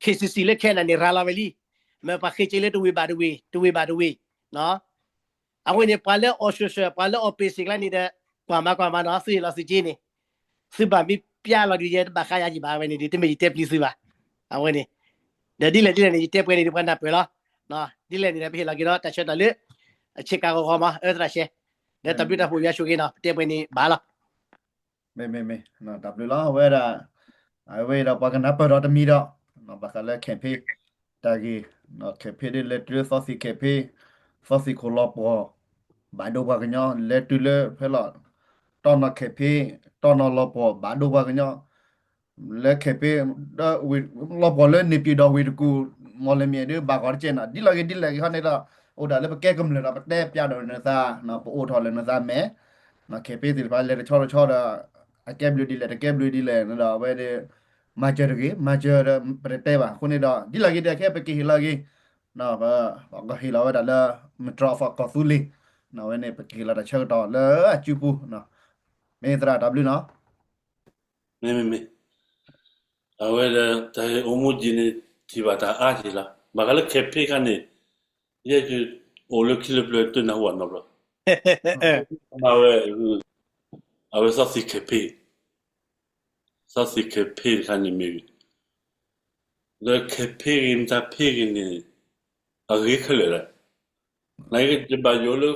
K C C လၢ Canada န့ၣ် ရၤလီၤဝဲလံ မ့ၢ်ပှၤဃ့က့လၢတဝ့ၢ်ဘၣ်တဝ့ၢ် တဝ့ၢ်ဘၣ်တဝ့ၢ် အဃိန့ၣ် ပှၤလၢအီၣ်ဆှၢဆှၢ ပှၤလၢအီၣ်ပ့ၤစ့ၢ်ကျါန့ၣ်ဒီး ကွၢ်မၤကွၢ်မၤနီၤ သုဟ့ၣ်လီၤသုက့န့ၣ် သုဘၣ်မ့ၢ်ပျၢ်လီၤဒုးယဲ တဘၣ်ဃးယၤယံၤဘၣ်ဝဲန့ၣ်ဒီး တမ့ၢ်ယတဲပျံၤသုဘၣ် အဝဲန့ၣ် ဒီးဒ်လဲၣ်ဒ်လဲၣ်န့ၣ် ယတဲပှဲၤန့ၣ်ဒီးပှၤနၢ်ပၢၢ်လီၤ ဒ်လဲၣ်န့ၣ်ဒီး ပဟ့ၣ်လီၤက့ၤဒီးတၢ်ဆၢကတီၢ်လၢ အဆ့ကၤဂီၤဂီၤမး အၢသရၣ်ရှဲ ဒီးတၢ်ဘျုးတၢ်ဖှိၣ်ယွၤဆိၣ်ဂ့ၤနီၤ ပတဲပှဲၤန့ၣ်ဘၣ်လီၤ မ့မ့မ့ တၢ်ဘျုးလီၤ အဝဲဒၣ် အဝဲဒီးပှၤကနၢ်ပၢၢ်ဒီးတမံၤဒီး ဘၣ်ဃးလၢ campaign တၢ်ဂ့ၢ် campaign ဒ်လဲၤတုၤလၢသီသံၣ် campaign သီသံၣ်ခိၣ်လီၤပှီၢ် ဘၣ်ဒိပှၤကညီ လဲၤတုၤလၢဖဲလီၤ တီၢ်နီၢ် campaign တီၢ်နီၢ်လီၤပှီၢ် ဘၣ်ဒိပှၤကညီ လၢ campaign ဒီးဝ့ၢ် လီၤပှီၢ်လၢန့ၣ်ပၠံၣ်ဒီးဝ့ၢ်တကူၣ် မီၢ်လမၠဲၣ်ဒ်ဘၣ်ဂီၤတကဲနီၤ ဒ်လဲၣ်ဂ့ၤဒ်လဲၣ်ဂ့ၤဟီန့ၣ်ဒီး အိၣ်ဒၣ်လၢပကဲကမျၢၢ်ဒီးပတဲပျးဒီးနသး ပအိၣ်ထီၣ်လၢနသးမဲာ် campaign သ့ၣ်တဖၣ်လဲၤတဆီတဆီဒီး အကဲဘျုးဒ်လဲၣ် တကဲဘျုးဒ်လဲၣ်ဒီး အဝဲဒီး မၤစၢၤတဂ့ၤ မၤစၢၤဒီး ပတတဲဘၣ် အဃိန့ၣ်ဒီး ဒ်လဲၣ်ဂ့ၤဒီး ခဲပကဟ့ၣ်လီၤဂ့ၤ ပကဟ့ၣ်လီၤဝဲဒၣ်လၢ မတြီအဖီၣ်ကီၢ်သူလ့ၤ အဝဲန့ၣ် ပကဟ့ၣ်လီၤတၢ်ဆၢကတီၢ်လၢအစုပူၤ မ့ၢ်သရၣ်တၢ်ဘျုးနီၤ မ့မ့မ့ အဝဲဒီးတၢ်အိၣ်မူဒ်န့ၣ် ထံၣ်ဘၣ်တၢ်အါထီၣ်လီၤ ဘၣ်ဃးလၢ campaign ခါန့ၣ် ယဲယအိၣ်လၢခံလၢပျၢၤတနၢ်ဟူဘၣ်နီတဘျီ မၤဝဲ အ အဝဲသီၣ်သံခဲဖ့ၣ်, သီၣ်သံခဲဖ့ၣ်တခါန့ၣ်မ့ၢ်ဂ့ၤ, ဒီးခဲဖ့ၣ်ဂ့ၤ မတၤဖ့ၣ်ဂ့ၤန့ၣ် အဂ့ၤခဲလၢာ်လီၤ. နကဘၣ်ယိၣ်လၢ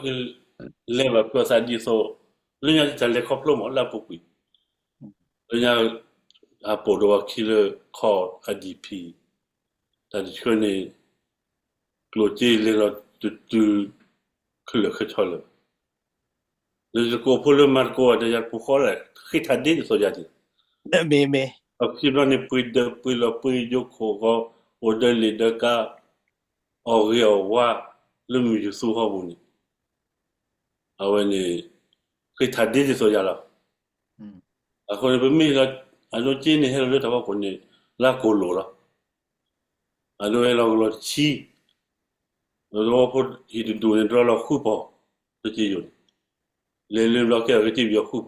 လဲၤဘၣ်ဖုအသးဒ်သိး လၢညါတၢ်လဲၤခီဖျိမးလၢအပူၤကွံာ်, လၢညါ အပိာ်ဒီးဝဲခံလၢခီၣ် IDP, တၢ်တဆှၢန့ၣ် ကျိၣ်စ့လဲၤလီၤတတုၤ ခဲလၢာ်ခဲဆ့လၢာ် လၢယကိးဖိလၢမၤသကိးဒီးယၤတပူၤဃီလဲၣ် ဃ့ၢ်ထးဒ့ဒ်သိးယၤန့ၣ်, မ့မ့ၢ် အခံဘျီန့ၣ် ပှ့ၤဒၢးပှ့ၤလီၤပှ့ၤယိခိၣ်ဂီၤ အိၣ်ဒီးလ့ၣ်ဒီးကါ အီၣ်ဂ့ၤအီၣ်ဝါ လၢမုၢ်ယူၤသူဟီၣ်ပူၤန့ၣ် အဝဲန့ၣ် ဃ့ၢ်ထးဒ့ဒ်သိးယၤလီၤ. အဃိန့ၣ် ပမ့ၢ်လီၤ အဒိက့န့ၣ် ဟဲလီၤလၢတၢ်ဖီခိၣ်န့ၣ် လၢကိၢ်လိာ်လီၤ. အဒိဟဲလီၤကလီၤတဆံ, ဒီးသဝီဖိဟံၣ်တဒူၣ်န့ၣ် တြီလီၤဃုပီၢ် လၢက့ယိာ်န့ၣ်, လဲၤလၢဘျီကဲအီၤက့ဘၣ်ဃုပီၢ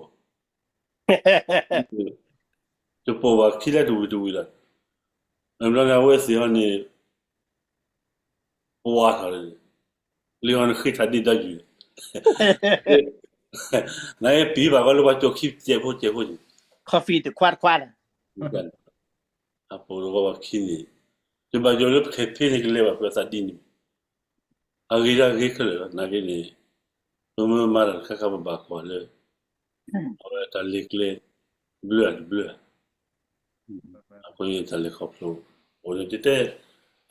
်, တပိာ်ဘၣ်ခံလၢတဝံၤတဝံၤလီၤ. အဘျီန့ၣ် အဝဲသ့ၣ်အီၤန့ၣ် ပဝါထီၣ်လၢ လံအီၤန့ၣ်ဃ့ၢ်ထးဒ့ဒီယုၢ်, နပံၤဘၣ်ကီလၢပှၤကၠိခံစဲးဖိစဲးဖိန့ၣ်, coffee တခွါတခွါန့ၣ် အပိာ်တဂီၢ်ဘၣ်ခံန့ၣ်, ယဘၣ်ယိၣ်လၢပခဲဖ့ၣ်န့ၣ်ကလဲၤဘၣ်ဖုအသးဒ်န့ၣ်, အဂ့ၤဒၣ်ဂ့ၤခဲလၢာ်လီၤ. နာ်က့န့ၣ် ပမ့ၢ်မၤတၢ်တခါခါပဘၣ်ကွၢ်လၢ အဝဲတၢ်လဲၤကျဲ ဘျၢတဘျၢ, အဃိန့ၣ်တၢ်လဲၤခီဖျိ အိၣ်န့ၣ်တဲတဲ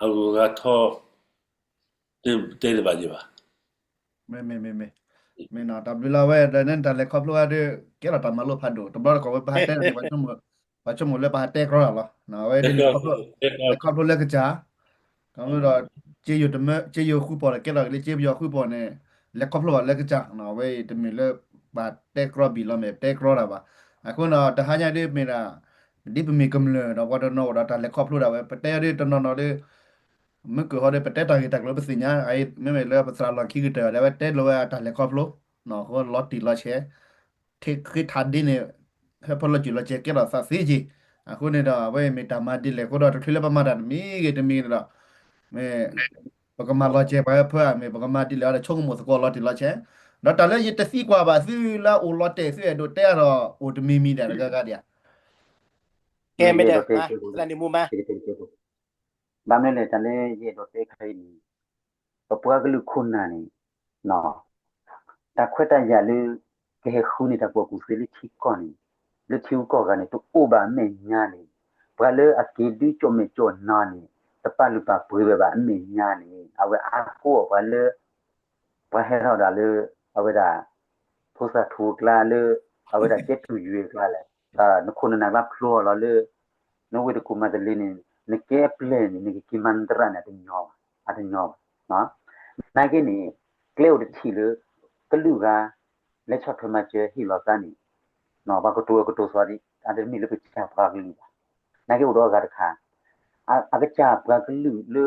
အဂုၤအဂၤထီၣ် တဲတဘၣ်ယဲဘၣ်. မ့ၢ် မ့ၢ် မ့ၢ် မ့ၢ်နီၤ တၢ်ဘျုးလၢအဝဲဒၣ်န့ၣ် တၢ်လဲၤခီဖျိအါဒ် ကဲထီၣ်တၢ်မၤလိဖးဒိၣ် တဘျီတခီၣ်ဝဲပဟးတဲန့ၣ် ပှၤဆိကမိၣ်လၢပဟးတဲကြီတၢ်လီၤ. အဝဲဒ်န့ၣ် လဲၤခီဖျိလၢကစၢ် ခီဖျိဒီး စ့ယိၤတမၢ စ့ယိၤဃုပီၢ်ဒီး ကဲထီၣ်က့ၤလၢစ့ပယီၤဃုပီၢ်န့ၣ် လဲၤခီဖျိဘၣ်လၢကစၢ်နီၤ အဝဲအံၤတမ့ၢ်လၢ ပတဲကြီဘံၣ်လီၤမဲာ် ပတဲကြီတၢ်ဘၣ်. အဃိဒီး တဟါညါဒ်မ့ၢ်ဒၣ် ဒ်ပမ့ၢ်ကမျၢၢ်ဒီးပှၤတနီၤအိၣ်ဒီးတၢ်လဲၤခီဖျိဒၣ်ဝဲ ပတဲအီၤဒ်တနီၤနီၤဒီး မ့ၢ်ကဟီဒီး ပတဲတၢ်ဂ့ၢ်တၢ်ကျိၤလၢပသ့ၣ်ညါ မ့မ့ၢ်လၢပသရၣ်လီၢ်ခံကတၢၢ်ဒီး အဝဲတဲလိာ်ဝဲအတၢ်လဲၤခီဖျိ လီၤတံၢ်လီၤဆဲး ဃ့ထးဒ့န့ၣ် ဟဲဖီလီၤစူၤလီၤစဲးကဲထီၣ်သးသ့က့ၤ. အဃိန့ၣ်ဒီး အဝဲမ့ၢ်တၢ်မၤဒ်လဲၣ်အဃိဒီး တချုးလၢပမၤတၢ်တမံၤဂ့ၤတမံၤဂ့ၤန့ၣ်ဒီး မ့ၢ် ပကမၤလီၤစဲးပှၤဖၢအမ့ၢ် ပကမၤဒ်လဲၣ်ဒီး ဆိကမိၣ်သကိးလီၤတံၢ်လီၤဆဲး ဒီးတၢ်လၢယတသံကွၢ်ဘၣ်သုလၢအအိၣ်လီၤတဲာ် သုအဲၣ်ဒိးတဲအါဒီး အိၣ်တမံၤမံၤဒၣ်တဂၤဂၤဒံးဧါ. ကဲမ့ၢ်တဲ သးန့ၣ်မူမါ ဘၣ်မနုၤလဲၣ် တၢ်လၢယအဲၣ်ဒိးတဲခဲအံၤန့ၣ် ပပှၤကလုာ်ခိၣ်နၢ်န့ၣ် တၢ်ခွဲးတၢ်ယာ်လၢ ကဟဲဃုန့ၢ်တၢ်ကူၣ်ဘၣ်ကူၣ်သ့လၢထံကီၢ်န့ၣ် လၢထံဂုၤကီၢ်ဂၤန့ၣ် တအိၣ်ဘၣ်အမဲာ်ညါန့ၣ် ပှၤလၢအက့ၤဒုးကၠီၣ်မဲာ်ကၠီၣ်နါန့ၣ် တပာ်လုၢ်ပာ်ပှ့ၤဝဲဘၣ်အမဲာ်ညါန့ၣ် အဝဲအါကိးအီၤပှၤလၢ ပှၤဟဲထီၣ်ဒၣ်လၢ အဝဲဒၣ် ဖိသၣ်ထူကျါလၢ အဝဲဒၣ်ကဲထူယွဲၢ်ကျါလဲၣ်, နခိၣ်နနၢ်ကျါဖျိအီၤလီၤလၢ နဝ့ၢ်တကူၣ်မၤတလ့န့ၣ် နကဲအပျဲၢ်န့ၣ် နကက့ၤမၤနသရၣ်န့ၣ် အတညီဘၣ်, အတညီဘၣ်. နာ်က့န့ၣ် ကျဲအိၣ်တထံၣ်လၢ ကလုာ်ဂၤ လဲၤဆီၣ်ထွဲမၤစၢၤဟ့ၣ်လီၤသးန့ၣ် ပှၤကတိၤအၢကတိၤသီဒ် အတမ့ၢ်လၢပကစၢ်ပှၤကလုာ်ဘၣ်. နာ်က့အိၣ်ဒီးအဂၤတခါ အကစၢ်ပှၤကလုာ်လၢ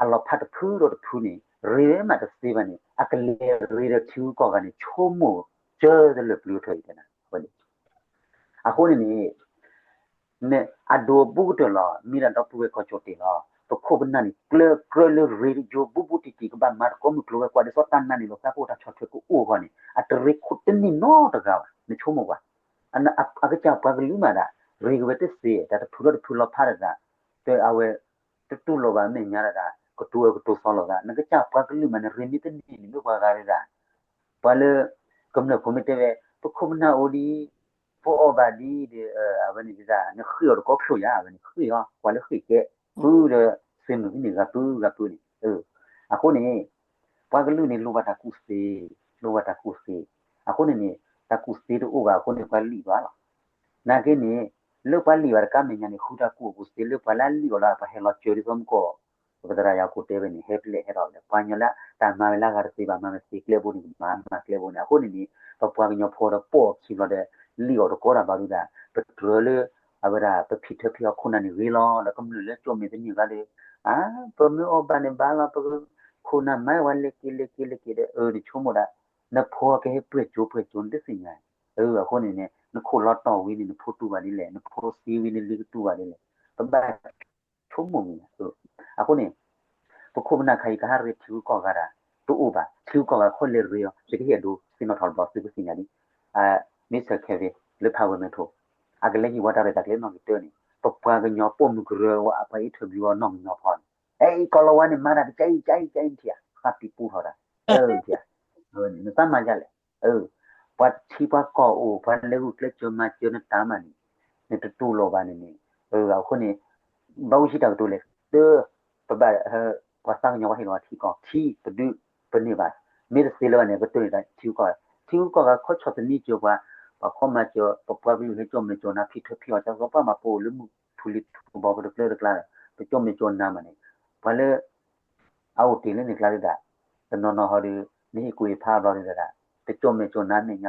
အလီၤဖးတဖုဒီးတဖုန့ၣ် ရ့မးတသ့ဘၣ်န့ၣ် အကလဲၤရ့ဒီးထံဂုၤကီၢ်ဂၤန့ၣ် ဆိကမိၣ်စၢၤတလၢာ်ပျုၤထီၣ်အံၤ တဲနၤဝဲန့ၣ် အဃိန့ၣ်န့ၣ် အဒိးဘူးကတၢၢ်လီၤ မ့ၢ်ဒၣ်ဒီပုၢ်ဝဲၢ်ကီၢ်ကၠီၣ်တဲၣ်လီၤ. ပခိၣ်ပနၢ်န့ၣ် ကျၢၤကျၢၤလၢရ့ယိၤဘူးဘူးတံၢ်တံၢ် ကဘၣ်မၤသကိးမုၢ်ကျိၤဝဲၤကွာ်ဒ်သိးတၢ်နာ်န့ၣ်လီၤ သးကအိၣ်တၢ်ဆီၣ်ထွဲကအိၣ်အဂီၢ်န့ၣ် အတရ့ခိၣ်တန့ၢ်နီတဂၤဘၣ် နဆိကမိၣ်ကွၢ် အကစၢ်ပှၤကလုာ်မးဒၣ် ရ့ကဝဲတသ့ တၢ်တဖုဒီးတဖုလီၤဖးတၢ် တအဝဲ တတူၢ်လိာ်ဘၣ်အမဲာ်ညါတၢ် ကတိၤအၢကတိၤသီလိာ်သး နကစၢ်ပှၤကလုာ်မးန့ၣ် ရ့မ့ၢ်တန့ၢ်န့ၣ် မ့ၢ်ပှၤဂၤတဂၤ ပှၤလၢ ကမျၢၢ်ဖိမ့ၢ်တဲဝဲ ပခိၣ်ပနၢ်အိၣ်ဒ်အံၤ ပအီၣ်ဘၣ်ဒ်အံၤဒီး အဝဲန့ၣ်ဒ် နဃ့ၢ်အီၤတကီၢ်ချိၣ်ယါ အဝဲန့ၣ်ဃ့ၢ်အီၤ ပှၤလၢဃ့ၢ်ကဲ ဃုဒီး သ့ၣ်မုၣ်ဖဲန့ၣ်ဂၤပုၢ်ဂၤပုၢ်န့ၣ် အဃိန့ၣ် ပှၤကလုာ်န့ၣ် လိၣ်ဘၣ်တၢ်ကူၣ်သ့, လိၣ်ဘၣ်တၢ်ကူၣ်သ့, အဃိန့ၣ်န့ၣ် တၢ်ကူၣ်သ့တအိၣ်ဘၣ်အဃိန့ၣ် ပှၤလံၣ်ဘၣ်လီၤ. နာ်က့န့ၣ် လၢပှၤလံၣ်ဘၣ်တကါမဲာ်ညါန့ၣ် ဃုတၢ်ကူၣ်အကူၣ်သ့လၢပှၤလၢအလံၣ်အီၤဒီး ပှၤဟဲလီၤစၢၤဒ်သိးမူကီၢ် ပကသရၣ်ယၤကိးတဲဝဲန့ၣ် ဟဲဖဲလဲၣ်ဟဲထီၣ်လဲၣ် ပှၤကညီလၢတၢ်မၤဝဲလၢအဂၤတသ့ဘၣ် မၤဝဲသ့ကျဲဘိန့ၣ် ကမၤမၤကျဲဘိန့ၣ် အဃိန့ၣ်န့ၣ် ပပှၤကညီဖိဒီးပိာ်အခံဘျီဒီး လံၣ်အီၤတကီးတၢ်ဘၣ်ဒုးဒၣ် ပတြၢၤလၢ အဝဲဒၣ် ပဖံးထၢဖံးအီခိၣ်နၢ်န့ၣ်ဂ့ၤလီၤ ဒီးကမျၢၢ်လၢကၠီၣ်မဲာ်တန့ၢ်ဂၤဒီး အါ ပမ့ၢ်အီၣ်ဘၣ်န့ၣ်ဘၣ်လီၤ ပခိၣ်နၢ်မၤဝဲလဲၤက့ၤလဲၤက့ၤလဲၤက့ၤဒီး အၢ နဆိကမိၣ်ဒၣ် နဖိကဟဲပှဲၤကၠိပှဲၤကၠိနတသ့ၣ်ညါ အဃိန့ၣ်န့ၣ် နခိၣ်လီၤတီၢ်ဝံၤန့ၣ် နဖိတူၢ်ဘၣ်ဒ်လဲၣ် နဖိသံဝံၤန့ၣ်လံကတူၢ်ဘၣ်ဒ်လဲၣ် ပဘၣ်ဆိကမိၣ်မံၤ အဃိန့ၣ် ပခိၣ်ပနၢ်ခါအံၤကဟးရ့ထံဂုၤကီၢ်ဂၤဒၣ် တအိၣ်ဘၣ် ထံဂုၤကီၢ်ဂၤခီလဲၤရ့အီၤ ယကဟ့ၣ်အဒိသ့ၣ်နီၣ်ထီၣ်တဘျီသုကသ့ၣ်ညါလံ Mister Kevin လၢဖးဝဲမဲာ်ထိၣ်, အကလဲၤဟံးဝဲတၢ်ရဲၣ်တၢ်ကျဲၤနီၣ်ဂံၢ်တၢန့ၣ် ပပှၤကညီပိာ်မုၣ်ကရၢဝဲအပှၤအ့ၣ်ထၢၣ်ဘျုးအီၤနီၢ်ကညီဖီန့ၣ်, အဲ အံၤကီၢ်လီၤဝါန့ၣ် မၤတၢ်တကဲအံၤကဲအံၤကဲအံၤထံၣ်ဧါ, ဃၣ်ပံးပူထီၣ်တၢ်, ထံၣ်ဧါ, နသးမၤဒ်လဲၣ်, ပှၤထံပှၤကီၢ်အိၣ် ပှၤလဲၤဂုာ်ကျဲးစၢးမၤစၢၤနတၢ်မးန့ၣ်, နတတူၢ်လိာ်ဘၣ်န့ၣ်န့ၣ်, အဃိန့ၣ် ဘၣ်အိၣ်ဆံးတၢ်ကတိၤလဲၣ်, တၢ် ပဘၣ် ပှၤသးကညီၤဝဲဟ့ၣ်လီၤထံကီၢ်, ထံပဒုးပန့ၢ်ဘၣ်, မ့ၢ်တသ့လၢၤဘၣ်န့ၣ် ပတိၢ်န့ၢ်တၢ်ထံဂုၤကီၢ်ဂၤ, ထံဂုၤကီၢ်ဂၤခီဆီၣ်သနံးစၢၤပှၤ, ပှၤခီမၤစၢၤ ပပှၤကလုာ်ဟဲကၠီၣ်မဲာ်ကၠီၣ်နါ ဖံးထၢဖံးအီၣ်တၢ်ဂီၤပှၤမၤပိာ်အိၣ်လၢမုၢ်ထူလံၤထူဘီပတကျၢတကျါဒီး ပကၠီၣ်မဲာ်ကၠီၣ်နါမးန့ၣ်, ပှၤလၢ အအိၣ်တ့ၢ်လၢန့ၣ်ကျါဒၣ်, တနီၤနီၤဟီဒီး နဟ့ၣ်ကူၣ်ဟ့ၣ်ဖးဘျီဒၣ်, တကၠီၣ်မဲာ်ကၠီၣ်နါမဲာ်ည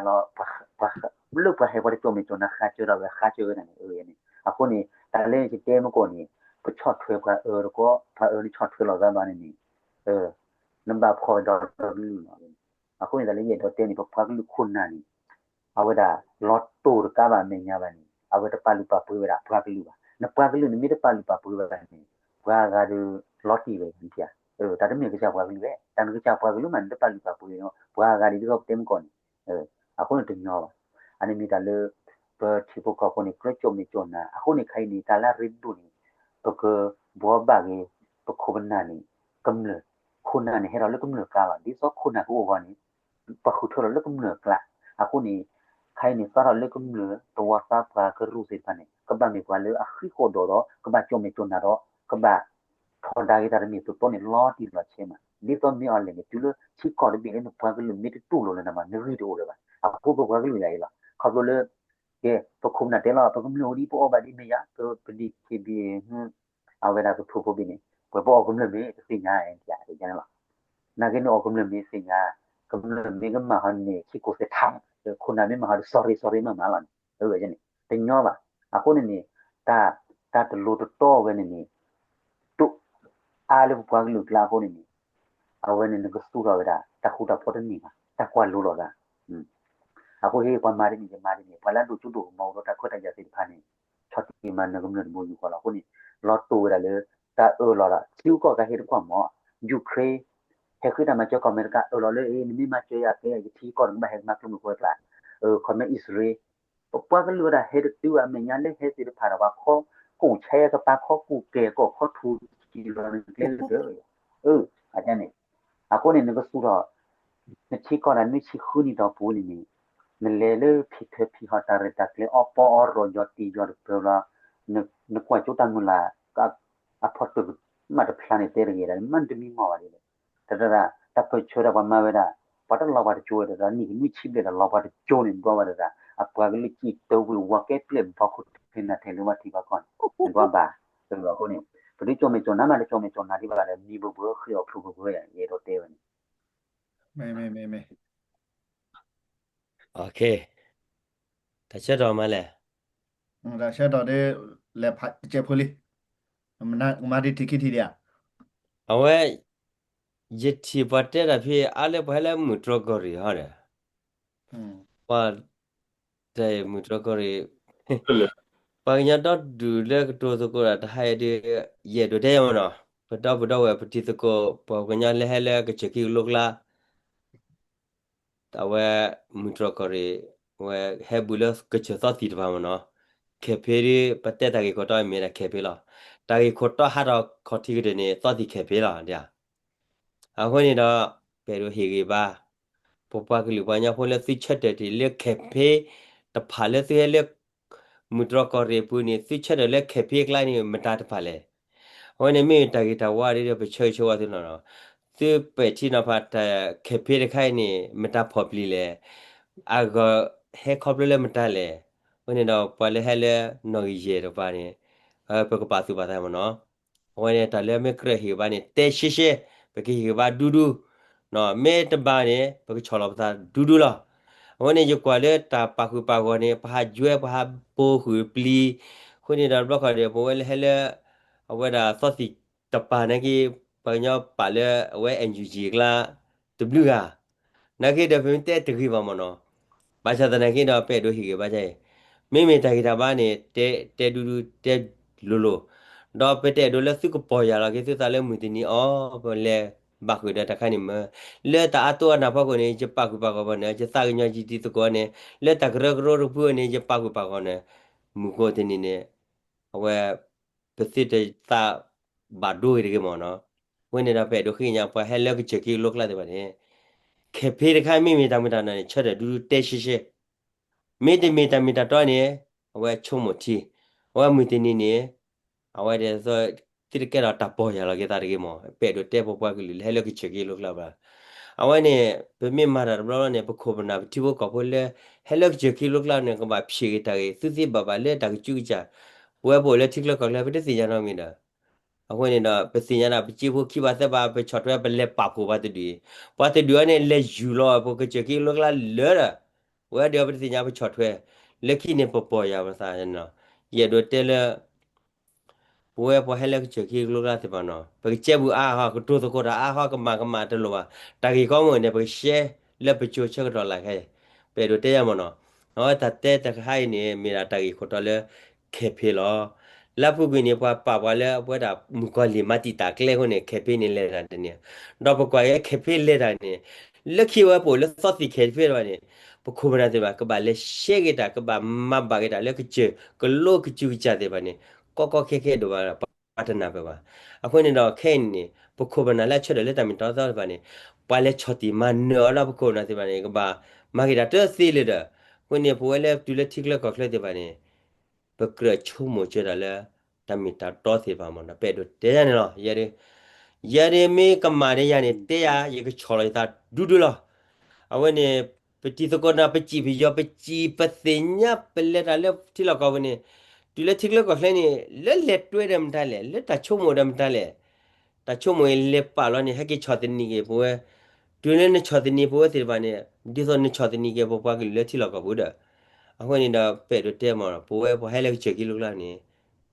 ါလီၤ, လၢပှၤဟဲပှၤတကၠီၣ်မဲာ်ကၠီၣ်နါဃါကၢထီၣ်ဝဲဃါကၢဝဲဒၣ်န့ၣ်, အဃိန့ၣ် တၢ်လၢယတဲမ့ၢ်ကီၢ်န့ၣ် ပဆီၣ်ထွဲပှၤအၢတကီၢ်, ပှၤအၢန့ၣ်ဆီၣ်ထွဲလီၤသးဘၣ်န့ၣ်န့ၣ်, နဘၣ်ဖှီၣ်ဒီးကလုာ်လီၤ. အဃိန့ၣ် တၢ်လၢယအဲၣ်ဒိးတဲန့ၣ် ပပှၤကလုာ်ခိၣ်နၢ်န့ၣ် အဝဲဒၣ်လီၤတိၢ်တကးဘၣ်အမဲာ်ညါဘၣ်န့ၣ် အဝဲတပာ်လုၢ်ပာ်ပှ့ၤဝဲဒၣ်ပှၤကလုာ်ဘၣ်. နပှၤကလုာ်န့ၣ်မ့ၢ်တပာ်လုၢ်ပာ်ပှ့ၤဝဲဒၣ်န့ၣ် ပှၤဂၤဒီးလီၤတံၢ်ဝဲန့ၣ်, တၢ်တမ့ၢ်ကစၢ်ပှၤကလုာ်ဝဲ, တၢ်နကစၢ်ပှၤကလုာ်မးန့ၣ် တပာ်လုၢ်ပာ်ပှ့ၤဝဲန့ၣ် ပှၤဂၤဒ်သိးပတဲမ့ၢ်ကီၢ်န့ၣ်, အဃိန့ၣ်တညီဘၣ်. အန့ၣ်မ့ၢ်တၢ်လၢ ပထံဖိကီၢ်ဖိန့ၣ် ကြၢးကၠီၣ်မဲာ်ကၠီၣ်နါ, အဃိန့ၣ်ခဲအံၤန့ၣ် တၢ်လၢအရ့ဒိၣ်န့ၣ် ပကဘှီဘၣ်က့ၤ ပခိၣ်ပနၢ်န့ၣ် ကမျၢၢ်, ခိၣ်နၢ်န့ၣ် ဟဲထီၣ်လၢကမျၢၢ်ကျါလီၤ. ဒ်သိးခိၣ်နၢ်ကအိၣ်အဂီၢ်န့ၣ် ပဃုထၢထီၣ်လၢကမျၢၢ်ကျါ, အဃိန့ၣ် ခဲအံၤန့ၣ် သးထီၣ်လၢကမျၢၢ် သဝီသးပှၢ်ကရူၢ်သ့ၣ်တဖၣ်န့ၣ် ကဘၣ်မ့ၢ်ပှၤလၢအဃံဃီၣ်ဒီး ကဘၣ်ကၠီၣ်မဲာ်ကၠီၣ်နါဒီး ကဘၣ်ထီဒါက့ၤတၢ်တမ့ၢ်သတီန့ၣ် လီၤတံၢ်လီၤဆဲးမး. ဒ်သိးမ့ၢ်အီၤလဲၣ်န့ၣ် တုၤလၢထံကီၢ်တဘ့ၣ်လၢနပှၤကလုာ်မ့ၢ်တတူၢ်လိာ်လၢၤနၤမး နဂံၢ်တအိၣ်လၢၤဘၣ်. အဃိပပှၤကလုာ်ယၤအံၤလီၤ. ခီဖျိလၢ ကဲ ပခိၣ်ပနၢ်တဲလီၤ ပကမျၢၢ်အိၣ်ဒံး ပအီၣ်ဘၣ်ဒံးမ့ၢ်ယၤ, ပ ပ ဒံး ခ့ဘံ အဝဲဒၣ်ပဖုဖိဘ့ၣ်န့ၣ် ပှဲၤပအီၣ်ကမျၢၢ်မ့ၢ်တသ့ၣ်ညါ ယန့ၣ်လီၤ. နာ်က့န့ၣ်အီၣ်ကမျၢၢ်မ့ၢ်သ့ၣ်ညါ, ကမျၢၢ်မ့ၢ်ကမၢ်ဟီန့ၣ် ခံကိၢ်သဲးထး, ခိၣ်နၢ်မ့ၢ်မၤဟီဒီး sorry sorry မ့ၢ်မၤလီၤန့ၣ်, အဝဲန့ၣ် တညီဘၣ်. အဃိန့ၣ်န့ၣ် တၢ် တၢ်တလိၤတတီဝဲန့ၣ်န့ၣ် တိၢ်အါလၢပပှၤကလုာ်ကျါအဃိန့ၣ်န့ၣ် အဝဲန့ၣ် နကသူၣ်ထီၣ်ဝဲဒၣ် တၢ်ဃူတၢ်ဖိးတန့ၢ်ဘၣ်, တၢ်ကွၢ်လိလီၤသး. အဃိဟ့ၣ်ပှၤမၤတန့ၢ် ယမၤတန့ၢ်, ပှၤလၢအဒိၣ်စိဒိၣ်ကမီၤအိၣ်ဒီးတၢ်ခွဲးတၢ်ယာ်သ့ၣ်တဖၣ်န့ၣ် ဆီၣ်တံၢ်မၤနၢၤကမျၢၢ်တဘိယူၢ်ဃီလီၤ. အဃိန့ၣ် လီၤတိၢ်ဝဲဒၣ်လၢ တၢ်အၢၣ်လီၤဒီး ထံဂုၤကီၢ်ဂၤဟဲတကွၢ်မး, Ukraine ဟဲဃ့တၢ်မၤစၢၤကီၢ်အမဲရကၤ အၢၣ်လီၤလၢ အ့ နမ့ၢ်မၤစၢၤယၤကဲ ယထံယကီၢ်န့ၣ် ကဘၣ်ဟဲကမၤကျိမုၣ်ကွဲကျါ, ခီမ့ၢ်အံၣ်စရ့လး ပပှၤကလုာ်ဝဲဒၣ်ဟဲတတုၤဘၣ် အမဲာ်ညါလၢဟဲသ့ၣ်တဖၣ်ဒီး ပှၤခီကိၣ်ဆဲကပၤ ခီကိၣ်ကဲၤကီၢ် ခီထူၣ်ကံၤလီၤနကျဲလၢာ်, အန့ၣ် အဃိန့ၣ် နကသူၣ်ထီၣ် နထံကီၢ်တၢ်နွံဆံဃုနံၣ်တီၢ်ပူၤန့ၣ်န့ၣ် နလဲၤလၢဖံးထၢဖံးဟီၣ်တၢ်ရဲၣ်တၢ်ကျဲၤ အီၣ်ပီအီၣ်ရီၣ် ယီၤတံၢ်ယီၤတပၢၤဘျီ နကွၢ်ကၠိတၢ်မုၢ်လၢ် အဖီတၢၢ်မးတဖျါန့ၣ် တဲတဂ့ၤဒၣ် မ့ၢ်တမံၤမီၢ်ဘၣ်ဒ်လဲၣ်. တၢ်တၢ် တၢ်ပၢၢ်ဆၢတၢ်ပှၤမၤဝဲဒၣ် ပှၤတလီၤပှၤတကၠိဝဲဒၣ် နံၣ်နွံဆံဘျဲၣ်ဒီးလီၤပှၤတကၠိန့ၣ် ဘျီဝဲဒၣ် အပှၤကလုာ်စံၣ်တၢဝံၤဝါကဲပျဲၢ်ဘီခိၣ်ထဲနၤထဲလၢဝဲထံဘၣ်ကီၢ်န့ၣ် နဘၣ်ဘၣ်. အဃိန့ၣ် ပဒုးကၠီၣ်မဲာ်ကၠီၣ်နါမး တကၠီၣ်မဲာ်ကၠီၣ်နါဒံးဘၣ်ဒီး မံဘၢဘၢဃ့အီၣ်ဖျိဘၢဘၢယၤ ယအဲၣ်ဒိးတဲဝဲန့ၣ် မ့ၢ် မ့ၢ် မ့ၢ် မ့ၢ် တၢ်ဆၢကတီၢ်မးလဲၣ်, တၢ်ဆၢကတီၢ်ဒီး လဲၤဖးတကဲးဖိလံ, မၤဒံးထံၣ်ခံထံၣ်ဒံးဧါ. အဝဲ ယထံၣ်ပှၤတဲတၢ်ဖဲအါလၢပှၤဟဲလၢမုၢ်တြီၢ်ကီၢ်ရ့ၣ်ဟီဒီး ပှၤ တၢ်အံၤမုၢ်တြီၢ်ကီၢ်ရ့ၣ် ပှၤကညီဒီဒူၣ်လၢကတိၤသကိးဒီးတဟါအံၤဒီး ယအဲၣ်ဒိးတဲယၤမ့ၢ်နီၤ, ပဒီပုၢ်ဒီဝဲၢ်ပတံၤသကိး ပှၤကညီလၢဟဲလၢကစၢၢ်ခံကလိကျါ အဝဲ မုၢ်တြီၢ်ကီၢ်ရ့ၣ် ဝဲဟဲဘူးလၢကစၢၢ်သီသံၣ်တဖၣ်မ့ၢ်နီၤ, ခဲးဖ့ဒ် ပတဲတၢ်ဂ့ၢ်ခိၣ်တီမ့ၢ်ဒၣ်ခဲးဖ့လီၤ. တၢ်ဂ့ၢ်ခိၣ်တီဟးထီၣ်ခီၣ်ထံးကတၢၢ်န့ၣ် သီသံၣ်ခဲးဖ့လီၤ. အဃိန့ၣ်ဒီး ပအဲၣ်ဒိးဟ့ၣ်ဂံၢ်ဘါ ပပှၤကလုာ်ပှၤကညီဖိလၢသုဆၢထၢၣ်တ့ၢ်လၢခဲးဖ့တဖၣ်လၢသုဟဲလၢ မုၢ်တြီၢ်ကီၢ်ရ့ၣ်အပူၤန့ၣ် သုဆၢထၢၣ်လၢခဲးဖ့အကျါန့ၣ် မတၤတဖၣ်လဲၣ်. အဝဲန့ၣ်မ့ၢ်တၢ်ဂ့ၢ်တၢ်ဝါဒ်ဒီးပဆၢဂ့ၤဆၢဝါသုလီၤနီၤ. သုပဲာ်ထံနီၤဖးတၢ်ခဲးဖ့တခါအံၤန့ၣ် မတၤဖီၣ်ပျံၤလဲၣ်, အဂီၢ်ဟဲခီဖျိလၢမတၤလဲၣ်. အဃိန့ၣ်ဒီးပှၤလၢဟဲလၢနီၣ်ဂံၢ်ယဲၢ်တကပၤန့ၣ် ပကပာ်သူၣ်ပာ်သးမ့ၢ်နီၤ. အဝဲန့ၣ်တၢ်လၢမ့ၢ်ကြၢးဟ့ၣ်ဂံၢ်ဘါန့ၣ် တဲရှဲရှဲ ပကဟ့ၣ်ဂံၢ်ဘါဒူဒူ, မ့ၢ်တဘၣ်န့ၣ် ပကဆီၣ်လီၤပသးဒူဒူလီၤ. အဝဲန့ၣ်ယကွၢ်လၢတၢ်ပာ်ဃုာ်ပာ်ဂီၢ်န့ၣ် ပဟးယွဲပဟးပိာ်ဃုာ်ပျံၤ, အဃိန့ၣ်ဒီးတဘျီခီၣ်ဒီး ပဝဲလၢဟဲလၢ အဝဲဒၣ်သီသံၣ်တပၤနာ်က့ ပှၤကညီပာ်လၢအဝဲ NUG အကျါ တဘျုးဂၤ နာ်က့ဒီးပမ့ၢ်တဲတဂ့ၤဘၣ်မ့ၢ်နီၤ. ဘၣ်ဆၣ်သနာ်က့ဒီး ပအဲၣ်ဒိးဟ့ၣ်ဂံၢ်ဘါဒ်အံၤ, မ့မ့ၢ်တၢ်ဂ့ၢ်တၢ်ဘါန့ၣ် တဲ တဲဒူဒူ တဲလိၤလိၤ, ဒီးပတအဲၣ်ဒိးလၢသုကပီၢ်ယၢ်လီၤက့ၤသုသးလၢမုၢ်တနံၤအီၤ ပလဲၤ ဘၣ်ဃုာ်ဒီးတၢ်ခါန့ၣ်မ့ၢ် လၢတၢ်အါတိၢ်အနၢ်ဖီခိၣ်န့ၣ် ယပာ်ဃုာ်ပာ်ဂီၢ်ဘၣ်န့ၣ် ယသးကညီၤယတံၤသကိးန့ၣ် လၢတၢ်ကရၢကရိတဖုန့ၣ် ယပာ်ဃုာ်ပာ်ဂီၢ်န့ၣ် မုၢ်ကအိၣ်တနံၤန့ၣ် အဝဲ ပသုတသးဘၣ်ဒိဂ့ၤတဂ့ၤမ့ၢ်နီၤ. အဃိန့ၣ်ဒီး ပအဲၣ်ဒိးဃ့ကညးပှၤဟဲလၢကစၢၢ်ခံကလိကျါသ့ၣ်တဖၣ်န့ၣ် ခဲဖ့တခါမ့မ့ၢ်တၢ်မုၢ်တၢ်နၤန့ၣ် ဆၢထၢၣ်ဒူဒူတဲရှဲရှဲ မ့တမ့ၢ်တၢ်မ့ၢ်တၢ်တီန့ၣ် အဝဲဆိကမိၣ်ထံ, အဝဲမုၢ်တနံၤန့ၣ် အဝဲဒ်သိး သုတကဲထီၣ်တၢ်ပီၢ်ယၢ်လီၤက့ၤသးတဂ့ၤမ့ၢ် ပအဲၣ်ဒိးတဲပပှၤကလုာ်လၢဟဲလၢကစၢၢ်ခံကလိကျါဘၣ်. အဝဲန့ၣ် ပမ့ၢ်မၤတၢ်တဘျီဘျီန့ၣ် ပခိၣ်ပနၢ်ပထံဖိကီၢ်ဖိလၢ ဟဲလၢကစၢၢ်ခံကလိကျါန့ၣ် ကဘၣ်ဖျဲးက့ၤတၢ်ဂ့ၢ် သုသ့ဘၣ်ဘၣ်လၢတၢ်ကစူးကစၢ် ပဝဲပအိၣ်လၢထံချၢကီၢ်ချၢ ပတသ့ၣ်ညါနီတမံၤဒီး အဃိန့ၣ်ဒီး ပသ့ၣ်ညါဒၣ်ပစ့ဖိခံဘၣ်သၢဘၣ် ပဆီၣ်ထွဲပလဲၤပာ်ဖှိၣ်ပှၤတဒူၣ်အံၤ, ပှၤတဒူၣ်အံၤန့ၣ် လဲၤယူၢ်လီၤပကစၢၢ်ခံကလိကျါလၢာ်ဒီး ပဝဲဒၣ်ပတသ့ၣ်ညါပဆီၣ်ထွဲ, လၢခံန့ၣ်ပပီၢ်ယၢ်ပသးန့ၣ်လီၤ. ယအဲၣ်ဒိးတဲလၢ ပဝဲပှၤဟဲလၢကစၢၢ်ခံကလိကျါသ့ၣ်တဖၣ်နီၤ ပကစဲဘူးအါဟီ ကတိၤသကိးတၢ်အါဟီ ကမၣ်ကမၣ်တလိၣ်ဘၣ်, တၢ်ဂ့ၢ်ကီမ့ၢ်န့ၣ် ပကရှဲလၢပကၠိဆၢကတီၢ်လာ်ခဲအံၤ, ပအဲၣ်ဒိးတဲယၤမ့ၢ်နီၤ. အဝဲတၢ်တဲတခါအံၤန့ၣ် မ့ၢ်ဒၣ်တၢ်ဂ့ၢ်ခိၣ်တီလၢ ခဲဖ့လီၤ. လၢအပူၤကွံာ်န့ၣ် ပှၤပာ်ပှၤလၢအဝဲဒၣ်မုၣ်ကီၤလံၢ်မၤတံာ်တာ်ကျဲအဃိန့ၣ် ခဲဖ့န့ၣ်လဲၤတၢ်တန့ၢ်, ဒီးပကွၢ်က့ၤခဲဖ့လဲၤတၢ်န့ၣ် လၢခံဝဲပအိၣ်လၢသီသံၣ်ခဲဖ့တဖၣ်န့ၣ် ပခိၣ်ပနၢ်သ့ၣ်တဖၣ် ကဘၣ်လဲၤရှဲက့ၤတၢ် ကဘၣ်မၤဘၣ်က့ၤတၢ်လၢကစၢၢ်ကလိကစူးကစၢ်သ့ၣ်တဖၣ်န့ၣ် ကီကီခဲခဲဒိၣ်ဘၣ်ဒီး ပှၤတနၢ်ပၢၢ်ဘၣ်. အဃိန့ၣ်ဒီးခဲအံၤန့ၣ် ပခိၣ်ပနၢ်လၢအဆၢထၢၣ်လၢတၢ်မ့ၢ်တၢ်တီသ့ၣ်တဖၣ်န့ၣ် ပှၤလဲၤဆီၣ်တံၢ်မၤနၢၤအီၤဒီးပခိၣ်ပနၢ်သ့ၣ်တဖၣ်န့ၣ် ကဘၣ်မၤက့ၤတၢ်တသ့လၢၤဒီး အဃိန့ၣ် ပဝဲလၢတုၤလၢထံချၢကီၢ်ချၢသ့ၣ်တဖၣ်န့ၣ် ပကြၢးဆိကမိၣ်စၢၤတၢ်လၢ တၢ်မ့ၢ်တၢ်တီသ့ၣ်တဖၣ်မ့ၢ်နီၤ ပအဲၣ်ဒိးတဲယၤန့ၣ်လီၤ. ယဲဒၣ် ယဲဒၣ်မ့ၢ်ကမၣ်ဒီးယၤန့ၣ် တဲယၤ ယကဆီၣ်လီၤယသးဒူဒူလီၤ. အဝဲန့ၣ် ပတံၤသကိးဒီး ပစံၣ်ပယီၤ ပစံၣ်ပသ့ၣ်ညါ ပလဲၤတၢ်လၢထံလီၢ်ကီၢ်ပူၤန့ၣ် တုၤလၢထံချၢကီၢ်ချၢန့ၣ် လၢလဲၤတွဲဒီးမတၤလဲၣ် လၢတၢ်ဆိကမိၣ်ဒီးမတၤလဲၣ် တၢ်ဆိကမိၣ်အံၤလဲၤပာ်လီၤန့ၣ် ဟဲက့ၤဆီၣ်သနံးက့ၤပဝဲ, တုၤလၢနဆီၣ်သနံးပဝဲသ့ၣ်တဖၣ်န့ၣ် ဒ်သိးနဆီၣ်သနံးက့ၤပပှၤကလုာ်လၢထံလီၢ်ကီၢ်ပူၤဒီး အဃိန့ၣ်ဒီး ပအဲၣ်ဒိးတဲမ့ၢ် ပဝဲပှၤဟဲလၢကစၢၢ်ခံကလိကျါန့ၣ်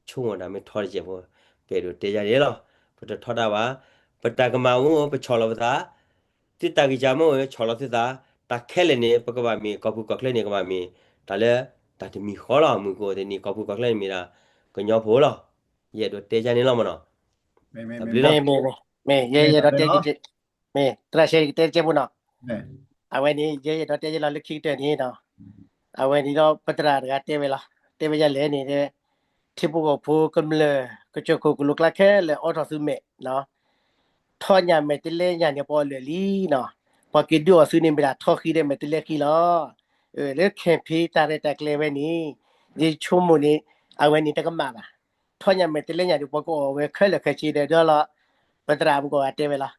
ဆိကမိၣ်တၢ်မ့ၢ်ထီတစဲးဖိ ပအဲၣ်ဒိးတဲယၤန့ၣ်လီၤ. ပတထီတၢ်ဘၣ်, ပတၢ်ကမၣ်အိၣ် ပဆီၣ်လီၤပသး, သုတၢ်ဂံၢ်စၢ်မ့ၢ်အိၣ် ဆီၣ်လီၤသုသး, တၢ်ခဲလၢာ်န့ၣ် ပကဘၣ်မ့ၢ်ကီၢ်ပူၤကီၢ်ချၢန့ၣ် ကဘၣ်မ့ၢ်တၢ်လၢ တၢ်တမံၤဃီလီၤ. မုၢ်ကအိၣ်တနံၤ ကီၢ်ပူၤကီၢ်ချၢန့ၣ်မ့ၢ်ဒၣ် ကညီဖိလီၤ. ယအဲၣ်ဒိးတဲယၤန့ၣ်လီၤမ့ၢ်နီၤ. တၢ်ဘျုးလီၤ. မ့ၢ် ယဲယအဲၣ်ဒိးတဲ မ့ၢ် သရၣ်ရှဲ ယကတဲတကဲဖိနီၤ. အဝဲန့ၣ် ယဲယအဲၣ်ဒိးတဲယဲလီၤလၢခံကတၢၢ်န့ၣ်ဒီး အဝဲန့ၣ်ဒီးပသရၣ်တဂၤတဲဝဲလီၤ. တဲဝဲဒ်လဲၣ်န့ၣ် ထံဖိကီၢ်ဖိကမျၢၢ် ကစၢၢ်ခိၣ်ကလိကျါခဲလၢာ် အိးထီၣ်သုမဲာ်နီၤ. ထီၣ်ညၣ်မဲာ်တဲးလဲညၣ်န့ၣ် ပအီၣ်လၢာ်လံနီၤ. ပှၤက့ၤဒုးအီၣ်သုန့ၣ် မ့ၢ်ဒၣ်ထီၣ်ဃံဒီးမဲာ်တဲးလဲဃံလီၤ. လၢခဲဖ့တၢ်ရဲၣ်တၢ်ကျဲၤဝဲန့ၣ် ယဆိကမိၣ်န့ၣ် အဝဲန့ၣ်တကမၣ်ဘၣ်. ထီၣ်ညၣ်မဲာ်တဲးလဲညၣ်ဒီး ပှၤကအီၣ်ဝဲခဲလၢာ်ခဲဆ့ဒီး ဒီးလီၤ ပသရၣ်မုၢ်ကီၢ်ဂၤတဲဝဲလီၤ.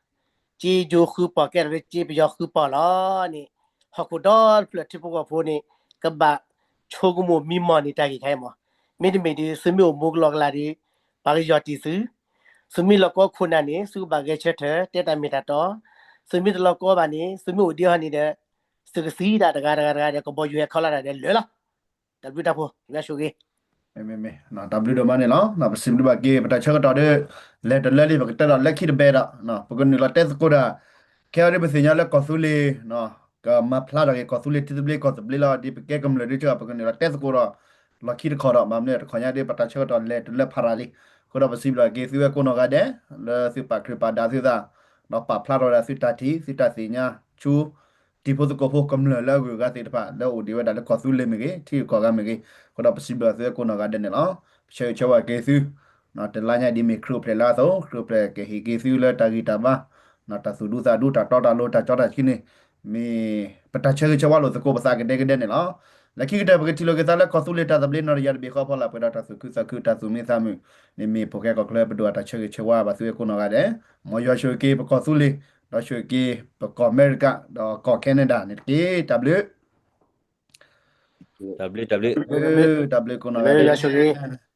စ့ယိၤဃုပီၢ်ကဲထီၣ်လၢစ့ပယီၤဃုပီၢ်လီၤန့ၣ် ဟီၣ်ခိၣ်ဒီတဖျၢၣ်ထံဖိကီၢ်ဖိန့ၣ် ကဘၣ်ဆိကမိၣ်မံမီၢ်န့ၢ်တၢ်ဂ့ၢ်ခါအံၤမး. မ့တမ့ၢ်ဒီး သုမ့ၢ်အိၣ်မူကလီကလီဒီး ပှၤကယီၢ်တံၢ်သု, သုမ့ၢ်လီၤကီခိၣ်နၢ်န့ၣ် သုကဘၣ်ဂဲၤဆၢထၢၣ် တဲတၢ်မ့ၢ်တၢ်တီ, သုမ့ၢ်တလီၤကီဘၣ်န့ၣ် သုမ့ၢ်အိၣ်ဒံးဟီန့ၣ်ဒီး သုကသံဒၣ်တဂၤတဂၤတဂၤဒီး ကဘီယူၤဟဲခီလီၤတၢ်ဒီးလၢာ်လီၤ. တၢ်ဘျုးတၢ်ဖှိၣ် ယွၤဆိၣ်ဂ့ၤ မ့ၢ် မ့ၢ် တၢ်ဘျုးဒိၣ်မးန့ၣ်လီၤ. ပစံးဘျုးဘၣ်က့ၤ ပတၢ်ဆၢကတီၢ်ဒီး လဲၤတလၢလံ ပကတဲဒီးလၢခံတဘဲဒီး ပကနုာ်လီၤတဲသကိးဒီး ခဲအံၤဒီးပသ့ၣ်ညါလၢကီၢ်သူလ့ၤ ကမၤဖျါထီၣ်က့ၤကီၢ်သူလ့ၤထံသဘျ့ကီၢ်သဘျ့လီၤ. ဒ်ပကဲကမျၢၢ်ဒ်ဆၢ ပကနုာ်လီၤတဲသကိးဒီး လီၢ်ခံတခီဒီး ဘၣ်မနုၤတခီညါဒီး ပတၢ်ဆၢကတီၢ်လဲၤတလၢဖးရၤလံ. အဃိဒီးပစံးဘျုးက့ၤသုဝဲကိးနီၢ်ဂၤဒဲး လၢသုပာ်ခရံာ်ပာ်ဒၣ်သုသး ဒီးပာ်ဖျါထီၣ်ဝဲဒၣ်သုတၢ်ထံၣ် သုတၢ်သ့ၣ်ညါဆူ တံၤဖိသကိးဖိကမျၢၢ်လၢအဂုၤအဂၤသ့ၣ်တဖၣ် လၢအိၣ်ဒံးဝဲဒၣ်လၢကီၢ်သူလ့ၤမ့ၢ်ဂ့ၤ ထံဂုၤကီၢ်ဂၤမ့ၢ်ဂ့ၤ, အဃိဒီးပစံးဘျုးသုဝဲကိးနီၢ်ဂၤဒဲးန့ၣ်လီၤ. ပဆၢဂ့ၤဆၢဝါက့ၤသု တလါညါဒ်မ့ၢ်ခရံာ်အိၣ်ဖျဲၣ်လါအသိး ခရံာ်အိၣ်ဖျဲၣ်ကဟ့ၣ်က့ၤသုလၢတၢ်ဂံၢ်တၢ်ဘါ တၢ်သူၣ်ဒူသးဒူ တၢ်တီတၢ်လိၤ တၢ်ကၠီတၢ်ဆှံန့ၣ် မ့ၢ်ပတၢ်ဆၢဂ့ၤဆၢဝါလိာ်သကိးပသးကဒဲကဒဲန့ၣ်လီၤ. လၢခံကတၢၢ် ပကထံၣ်လိာ်က့ၤသးလၢကီၢ်သူလ့ၤတၢ်သဘျ့နီၢ်တယၢ်တဘ့ၣ်ဃီဖီလာ် ပှဲၤဒီးတၢ်သူၣ်ခုသးခု တၢ်သူၣ်မံသးမုာ်န့ၣ် မ့ၢ်ဖိၣ်ဃဲကီၢ်ချၢ ပဒိၣ်တၢ်ဆၢဂ့ၤဆၢဝါဘၣ်သုဝဲကိးနီၢ်ဂၤဒဲး, မ်ယွၤဆိၣ်ဂ့ၤက့ၤပကီၢ်သူလ့ၤ ဒီးဆိၣ်ဂ့ၤက့ၤပကီၢ်အမဲရကၤ ဒီးကီၢ်ခဲနဒၤန့ၣ်တက့ၢ်. တၢ်ဘျုး တၢ်ဘျုး တၢ်ဘျုး တၢ်ဘျုးကိးနီၢ်ဂၤဒဲး ယွၤဆိၣ်ဂ့ၤ